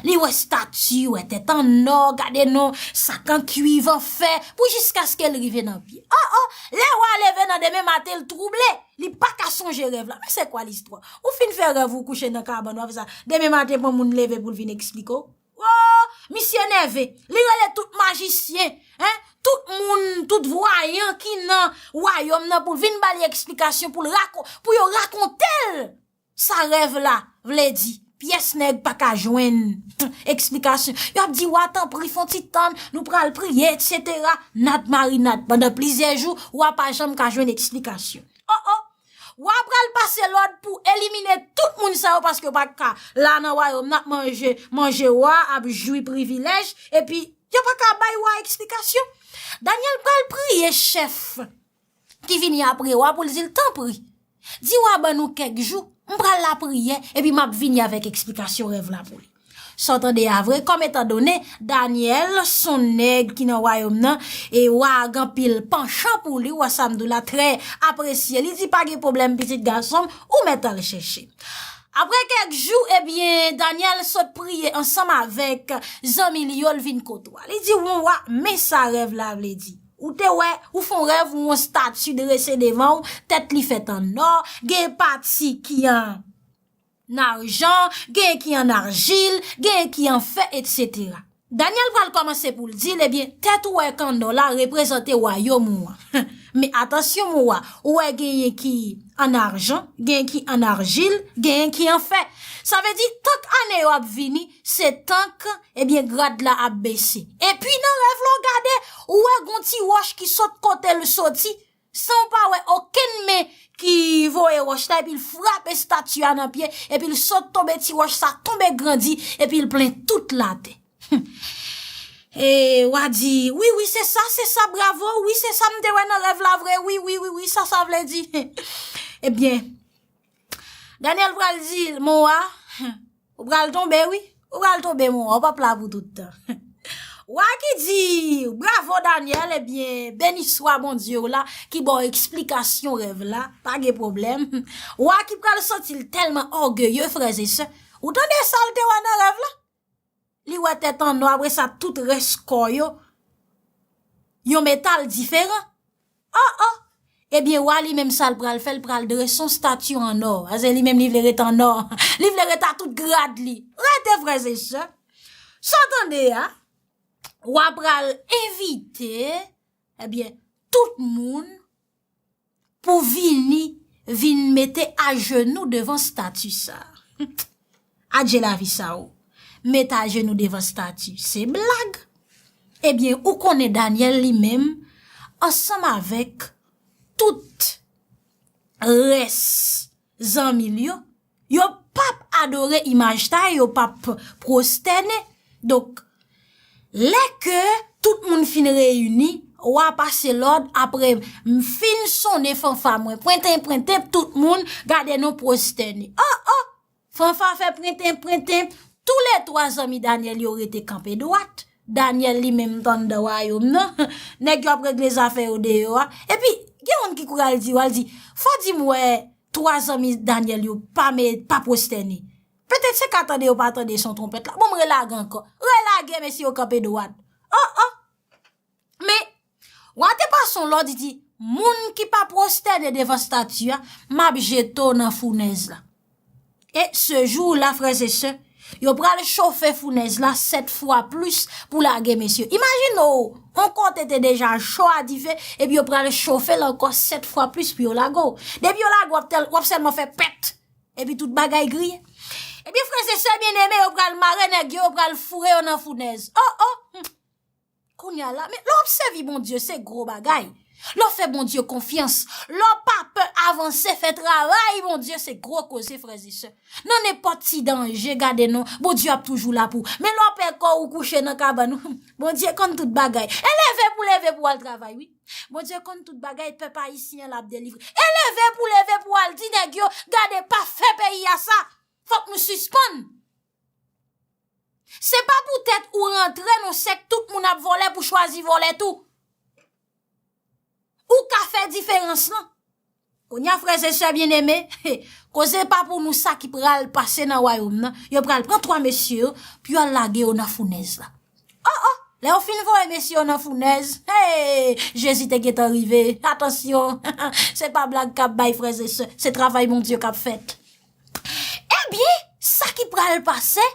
li wè stati, wè tèt an nò, gade non, sak an kwiv, an fè, pou jiskaske l rive nan pye. Oh, oh, lè wa leve nan demen maten, l twouble, li pa ka sonje rèv la. Men se kwa listwa? Ou fin fè rèv, ou kouche nan kabann, w ap fè sa. Demen maten, pran moun leve pou l vin eksplike w. Oh, misye nève. Li rele tout majisyen, en, tout moun, tout vwayan ki nan wayòm nan pou l vin ba li eksplikasyon, pou l rako-, pou yo rakonte l sa rèv la vle di. Pyès nèg pa ka jwenn eksplikasyon. Yo ap di, wa, tanpri, fè yon ti tann, nou pral priye, etsetera. Nad marinad. Pandan plizyè jou, wa pa janm ka jwenn eksplikasyon. Oh, oh! Wa pral pase lòd pou elimine tout moun sa yo, paske yo pa ka la nan wayòm nan ap manje, manje wa, ap jwi privilèj, epi yo pa ka bay wa eksplikasyon. Danyèl pral priye chèf ki vini apre wa pou l di l, tanpri, di wa ban nou kèk jou, m pral lapriyè, epi m ap vini avèk eksplikasyon rèv la pou li. Sa w tande a vre, kòm etandone Danyèl se yon nèg ki nan wayòm nan, e wa a gen anpil panchan pou li, wa sa m di w la trè apresye. Li di, pa gen pwoblèm, pitit gason m, ou mèt al chèche. Apre kèk jou, ebyen, Danyèl sot priye ansanm avèk zanmi li yo, l vin kote wa. Li di, wi wa, men sa rèv la vle di. Ou te wè, ou fè yon rèv, ou yon stati drese devan w, tèt li fèt an nò, gen pati ki an ajan, gen ki an arjil, gen ki an fè, etsetera. Danyèl pral kòmanse pou l di l, ebyen, tèt ou wè k an nò la reprezante wayòm ou an. Men atansyon, mon wa, ou wè genyen ki an ajan, genyen ki an arjil, genyen ki an fè. Sa vle di, tank ane yo ap vini, se tank, ebyen, grad la ap bese. Epi nan rèv la, w gade, ou wè gon ti wòch ki sot kote l soti, san w pa wè okenn men ki voye wòch la, epi l frape estati a nan pye, epi l sot tonbe, ti wòch sa tonbe grandi, epi l plen tout latè. E wa di, wi, wi, se sa, se sa, bravo, wi, se sa m te wè nan rèv la vre, wi, wi, wi, wi, sa sa vle di. Ebyen, Danyèl pral di l, mon wa, ou pral tonbe, wi. Ou pral tonbe, mon wa, ou p ap la pou tout tan. Wa ki di, bravo, Danyèl, ebyen, beni swa Bondye w la, ki ba w eksplikasyon rèv la, pa gen pwoblèm. Wa ki pral santi l tèlman ògeye, frè e sè. Ou tande sa l te wè nan rèv la? Li wè tèt an nò, apre sa, tout rès kò yo, yon metal diferan. Oh, oh! Ebyen, wa li menm sa l pral fè, l pral drese yon stati an nò. Paske li menm li vle ret an nò. Li vle ret a tout grad li. Rete, frè e sè. Sa w tande a, wa pral envite, ebyen, tout moun pou vini, vin mete ajenou devan stati sa. Adje lavi sa o. Mete ajenou devan stati, se blag. Ebyen, ou konnen Danyèl li menm, ansanm avèk tout rès zanmi l yo, yo p ap adore imaj sa, yo p ap pwostène. Donk, lè ke tout moun fin reyini, wa pase lòd, apre m fin sonnen fanfa mwen, pwenten, pwenten, tout moun gade non pwostène. Oh, oh! Fanfa fè pwenten, pwenten, toulètwa zanmi Danyèl yo rete kanpe dwat. Danyèl li menm t anndan wayòm nan. Nèg yo ap regle zafè yo deyò a. Epi, gen moun ki kouri al di yo, al di, fò di m wè twa zanmi Danyèl yo pa me, pa pwostène. Petèt se ka tande yo pa tande son twonpèt la. Bon, m relage ankò. Relage, mesye yo kanpe dwat. Oh, oh! Men, wa te pase yon lòd, li di, moun ki pa pwostène devan stati a, m ap jete w nan founèz la. E se jou la, frè e sè, yo pral chofe founèz la sèt fwa plis pou lage mesye. Imajine w, yon kote te deja cho a dife, epi yo pral chofe l ankò sèt fwa plis pou yo lage w. Depi yo lage w, w ap tèl-, w ap sèlman fè pèt. Epi tout bagay griye. Ebyen, frè e sè byeneme, yo pral mare nèg yo, yo pral foure yo nan founèz. Oh, oh! Hmm. Kounye a la, men lè w ap sèvi Bondye, se gwo bagay. Lè w fè Bondye konfyans, lè w pa pè avanse, fè travay Bondye, se gwo koze, frè e sè. Nan nenpòt ti danje, gade non, Bondye ap toujou la pou ou. Men lè w pè kò ou kouche nan kabann ou, Bondye konn tout bagay. E leve pou leve pou w al travay, wi. Bondye konn tout bagay, pèp ayisyen l ap delivre. E leve pou leve pou w al di nèg yo, gade, pa fè peyi a sa. Fòk nou sispann. Se pa poutèt ou rantre nan sèk tout moun ap vòlè pou chwazi vòlè tou. Ou ka fè diferans lan. Kounye a, frè e sè byeneme, koze pa pou nou sa ki pral pase nan wayòm nan. Yo pral pran twa mesye yo, pou yo al lage yo nan founèz la. Oh, oh, lè yo fin voye mesye yo nan founèz, hey, Jezi te gentan rive. Atansyon, se pa blag k ap bay, frè e sè, se travay Bondye k ap fèt. Ebyen, sa ki pral pase,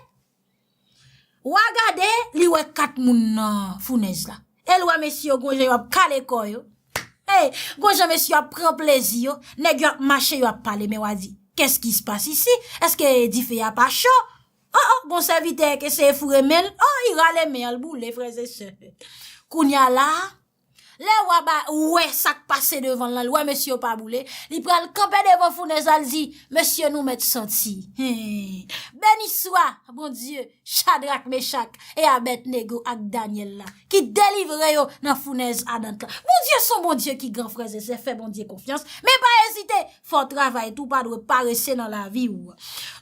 w a gade, li wè kat moun nan founèz la. E l wè mesye yo gon jan yo ap kale kò yo. Hey, gon jan mesye yo ap pran plezi yo. Nèg yo ap mache, yo ap pale, men w a di, qu'est-ce qui se passe ici? Èske dife a pa cho? Oh, oh, gon sèvitè ke se foure men l. Oh, li rale men an, l boule, frè e sè. Kounye a la, lè w a ba, wè sa k pase devan l lan, l wè mesye yo pa boule, li pral kanpe devan founèz la, l di, mesye, nou mèt santi. Hen. Beni swa, Bondye, Chadrak, Mechak e Abèdnego ak Danyèl la, ki delivre yo nan founèz adant la. Bondye se yon Bondye ki gran, frè e sè, fè Bondye konfyans, men pa ezite, fò w travay tou, pa dwe parese nan lavi w.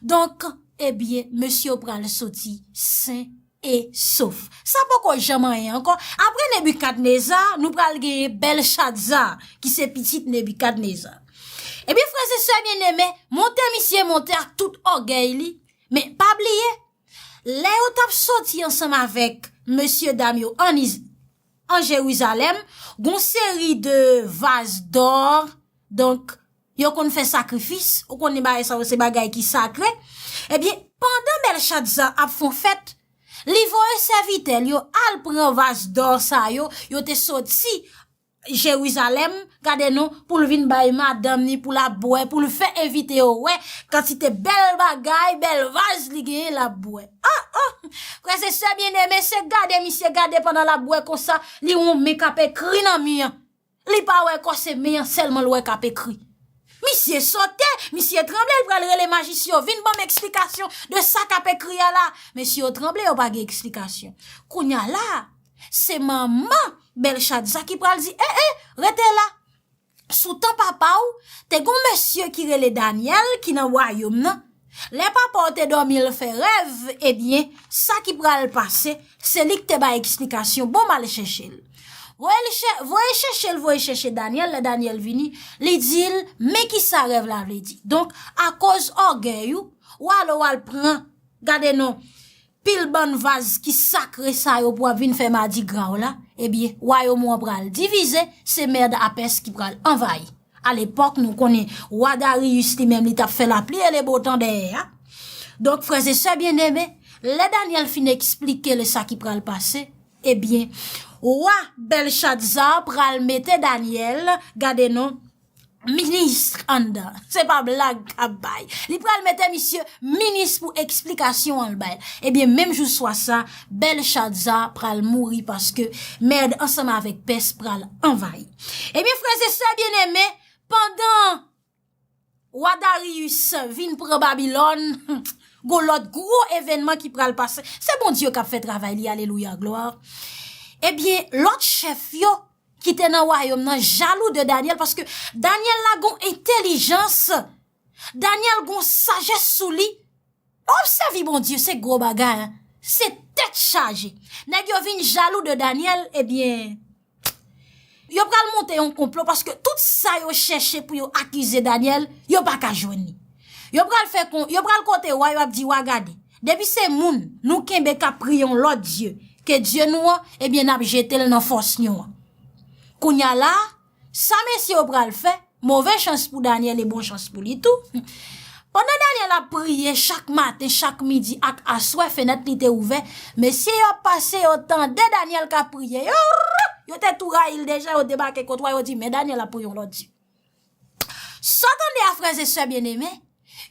Donk, ebyen, mesye yo pral soti sen e sof. Sa poko janm anyen ankò. Apre Nebikadneza, nou pral genyen Bèlchadza, ki se pitit Nebikadneza. Ebyen, frè e sè byeneme, monte misye monte ak tout ògèy li. Men pa bliye, lè yo t ap soti ansanm avèk mesye dam yo an Iz-, an Jerizalèm, gon seri de vaz dò, donk, yo konn fè sakrifis, ou konnen bagay sa yo se bagay ki sakre. Ebyen, pandan Bèlchadza ap fè yon fèt, li voye sèvitè l yo al pran vaz dò sa yo, yo te soti Jerizalèm, gade non, pou l vin bay madanm ni, pou l ap bwè, pou l fè envite yo wè kantite bèl bagay, bèl vaz li genyen, l ap bwè. Oh, oh! Frè e sè byeneme, se gade misye gade pandan l ap bwè konsa, li wè yon men k ap ekri nan mi an. Li pa wè kò, se men an sèlman l wè k ap ekri. Misye sote, misye tranble, l pral rele majisyen yo vin ban m eksplikasyon de sa k ap ekri a la. Mesye yo tranble, yo pa gen eksplikasyon. Kounye a la, se manman Bèlchadza ki pral di, e, e, rete la. Sou tan papa w, te gon mesye ki rele Danyèl ki nan wayòm nan. Lè papa w te dòmi, l fè rèv, ebyen, sa ki pral pase, se li k te bay eksplikasyon. Bon, m al chèche l. Voye l chè-, voye chèche l, voye chèche Danyèl. Lè Danyèl vini, li di l, men ki sa rèv la vle di. Donk, akoz ògèy ou, w ale w al pran, gade non, pil bann vaz ki sakre sa yo pou w ap vin fè madigra w la, ebyen, wayòm ou an pral divize, se mèd a Pès ki pral anvayi. Alepòk, nou konnen wa Dariyis li menm, li t ap fè lapli e le botan dèyè a. Donk, frè e sè byeneme, lè Danyèl fin eksplike l sa ki pral pase, ebyen, wa Bèlchadza pral mete Danyèl, gade non, minis anndan. Se pa blag k ap bay. Li pral mete misye minis pou eksplikasyon an l bay. Ebyen, menm jou swa sa, Bèlchadza pral mouri paske Mèd ansanm avèk Pès pral anvayi. Ebyen, frè e sè byeneme, pandan wa Dariyis vin pran Babilòn, gon lòt gwo evènman ki pral pase. Se Bondye k ap fè travay li, alelouya, glwa. Ebyen, lòt chèf yo ki te nan wayòm nan jalou de Danyèl, paske Danyèl la gon entèlijans, Danyèl gon sajès sou li. Lè w ap sèvi Bondye, se gwo bagay, en. Se tèt chaje. Nèg yo vin jalou de Danyèl, ebyen, yo pral monte yon konplo paske tout sa yo chèche pou yo akize Danyèl, yo pa ka jwenn li. Yo pral fè kon, yo pral kote wa, yo ap di wa, gade, depi se moun nou kenbe k ap priye yon lòt dye ke Dye nou an, ebyen, n ap jete l nan fòs nyon an. Kounye a la, sa mesye yo pral fè, move chans pou Danyèl e bon chans pou li tou. Pandan Danyèl ap priye chak maten, chak midi ak aswè, fenèt li te ouvè, mesye yo ap pase, yo tande Danyèl k ap priye. Yo, yo te tou rayi l deja, yo debake kot wa, yo di, men Danyèl ap priye yon lòt dye. Sa w tande a, frè e sè byeneme,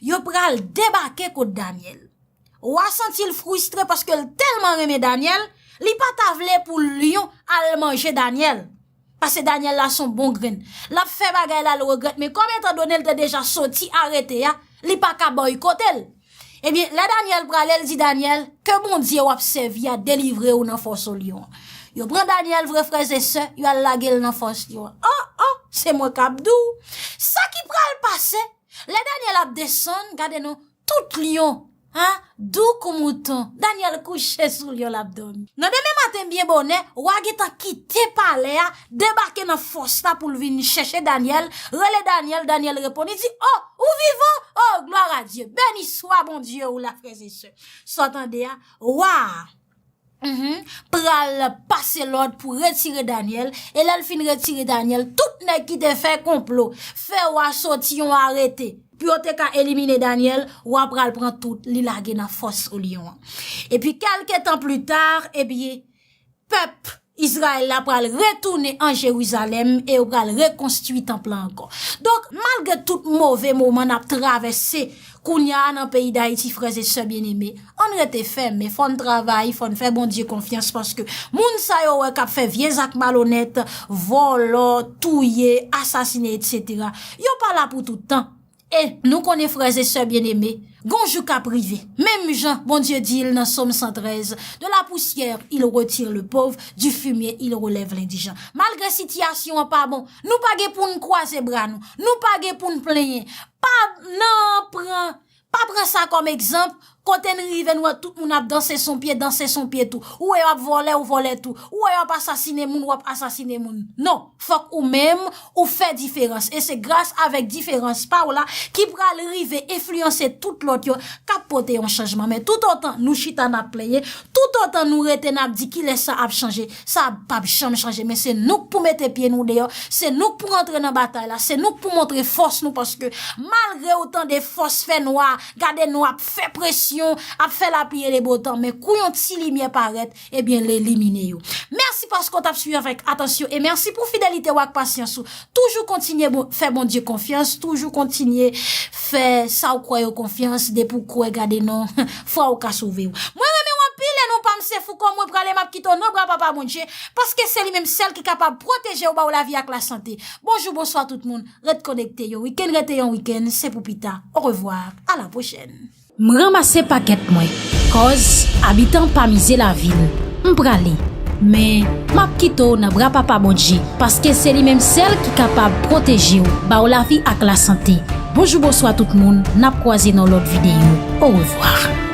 yo pral debake kot Danyèl. Wa santi l fristre paske l tèlman renmen Danyèl, Li pa ta vle pou lyon al manje Danyèl. Paske Danyèl la se yon bon grenn. L ap fè bagay la, l regrèt, men kòm etandone l te deja soti arete a, li pa ka bòykote l. Ebyen, lè Danyèl prale, l di Danyèl, ke Bondye w ap sèvi a delivre w nan fòs lyon an. Yo pran Danyèl, vre frè e sè, yo al lage l nan fòs lyon an. Oh, oh, se mwen k ap di w. Sa ki pral pase, lè Danyèl ap desann, gade non, tout lyon, ha, dou kou mouton. Danyèl kouche sou lyon, l ap dòmi. Nan demen maten byen bonè, wa gentan kite palè a, debake nan fòs la pou l vin chèche Danyèl, rele Danyèl, Danyèl reponn, li di, oh, ou vivan? Oh, glwa a Dye, beni swa Bondye ou la, frè e sè. Sa w tande a, wa a, mhm, pral pase lòd pou retire Danyèl, e lè l fin retire Danyèl, tout nèg ki te fè konplo, fè wa soti yon arete, pou yo te ka elimine Danyèl, wa pral pran tout, li lage nan fòs lyon an. Epi, kèlke tan pli ta, ebyen, pèp Izrayèl la pral retounen an Jerizalèm e yo pral rekonstwi tanp lan ankò. Donk, malgre tout move moman n ap travèse kounye a nan peyi Dayiti, frè e sè byeneme, ann rete fèmen, fò n travay, fò n fè Bondye konfyans, paske moun sa yo wè k ap fè vye zak malonèt, vòlò, touye, asasine, etsetera, yo pa la pou tout tan. E nou konnen, frè e sè byeneme, gon jou k ap rive. Menm jan Bondye di l nan Sòm san trèz, de la poussière il retire le pauvre, du fumier il relève l'indigent. Malgre sitiyasyon an pa bon, nou pa gen pou n kwaze bra nou, nou pa gen pou n plenyen. Pa nan pran, pa pran sa kòm egzanp, kote n rive, n wè tout moun ap danse son pye, danse son pye tou. Ou wè y ap vòlè, ou vòlè tou. Ou wè y ap asasine moun, w ap asasine moun. Non, fòk ou menm, ou fè diferans. E se gras avèk diferans pa w la ki pral rive enfliyanse tout lòt yo k ap pote yon chanjman. Men toutotan nou chita n ap plenyen, toutotan nou rete n ap di kilès sa ap chanje, sa p ap janm chanje. Men se nou k pou mete pye nou deyò, se nou k pou rantre nan batay la, se nou k pou montre fòs nou, paske malgre ou tande fòs fènwa, gade nou ap fè presyon, ap fè lapli e le botan, men kou yon ti limyè parèt, ebyen, l elimine yo. Mèsi paske w t ap swiv avèk atansyon e mèsi pou fidelite w ak pasyans ou. Toujou kontinye bon, fè Bondye konfyans, toujou kontinye fè sa w kwè yo konfyans, depi w kwè, gade non, fwa w ka sove w. Mwen renmen w anpil e non pa m se Fouco, mwen prale m ap kite w nan bra Papa Bondye, paske se li menm sèl ki kapab pwoteje w, ba w lavi ak lasante. Bonjou, bonswa tout moun, ret konekte, yon wikenn rete yon wikenn, se pou pita. Orevwa, a la pwochèn. M ranmase pakèt mwen, kòz abitan pa mize lavi l. M prale, men m ap kite w nan bra Papa Bondye, paske se li menm sèl ki kapab pwoteje w, ba w lavi ak lasante. Bonjou, bonswa tout moun, n ap kwaze nan lòt videyo. Orevwa.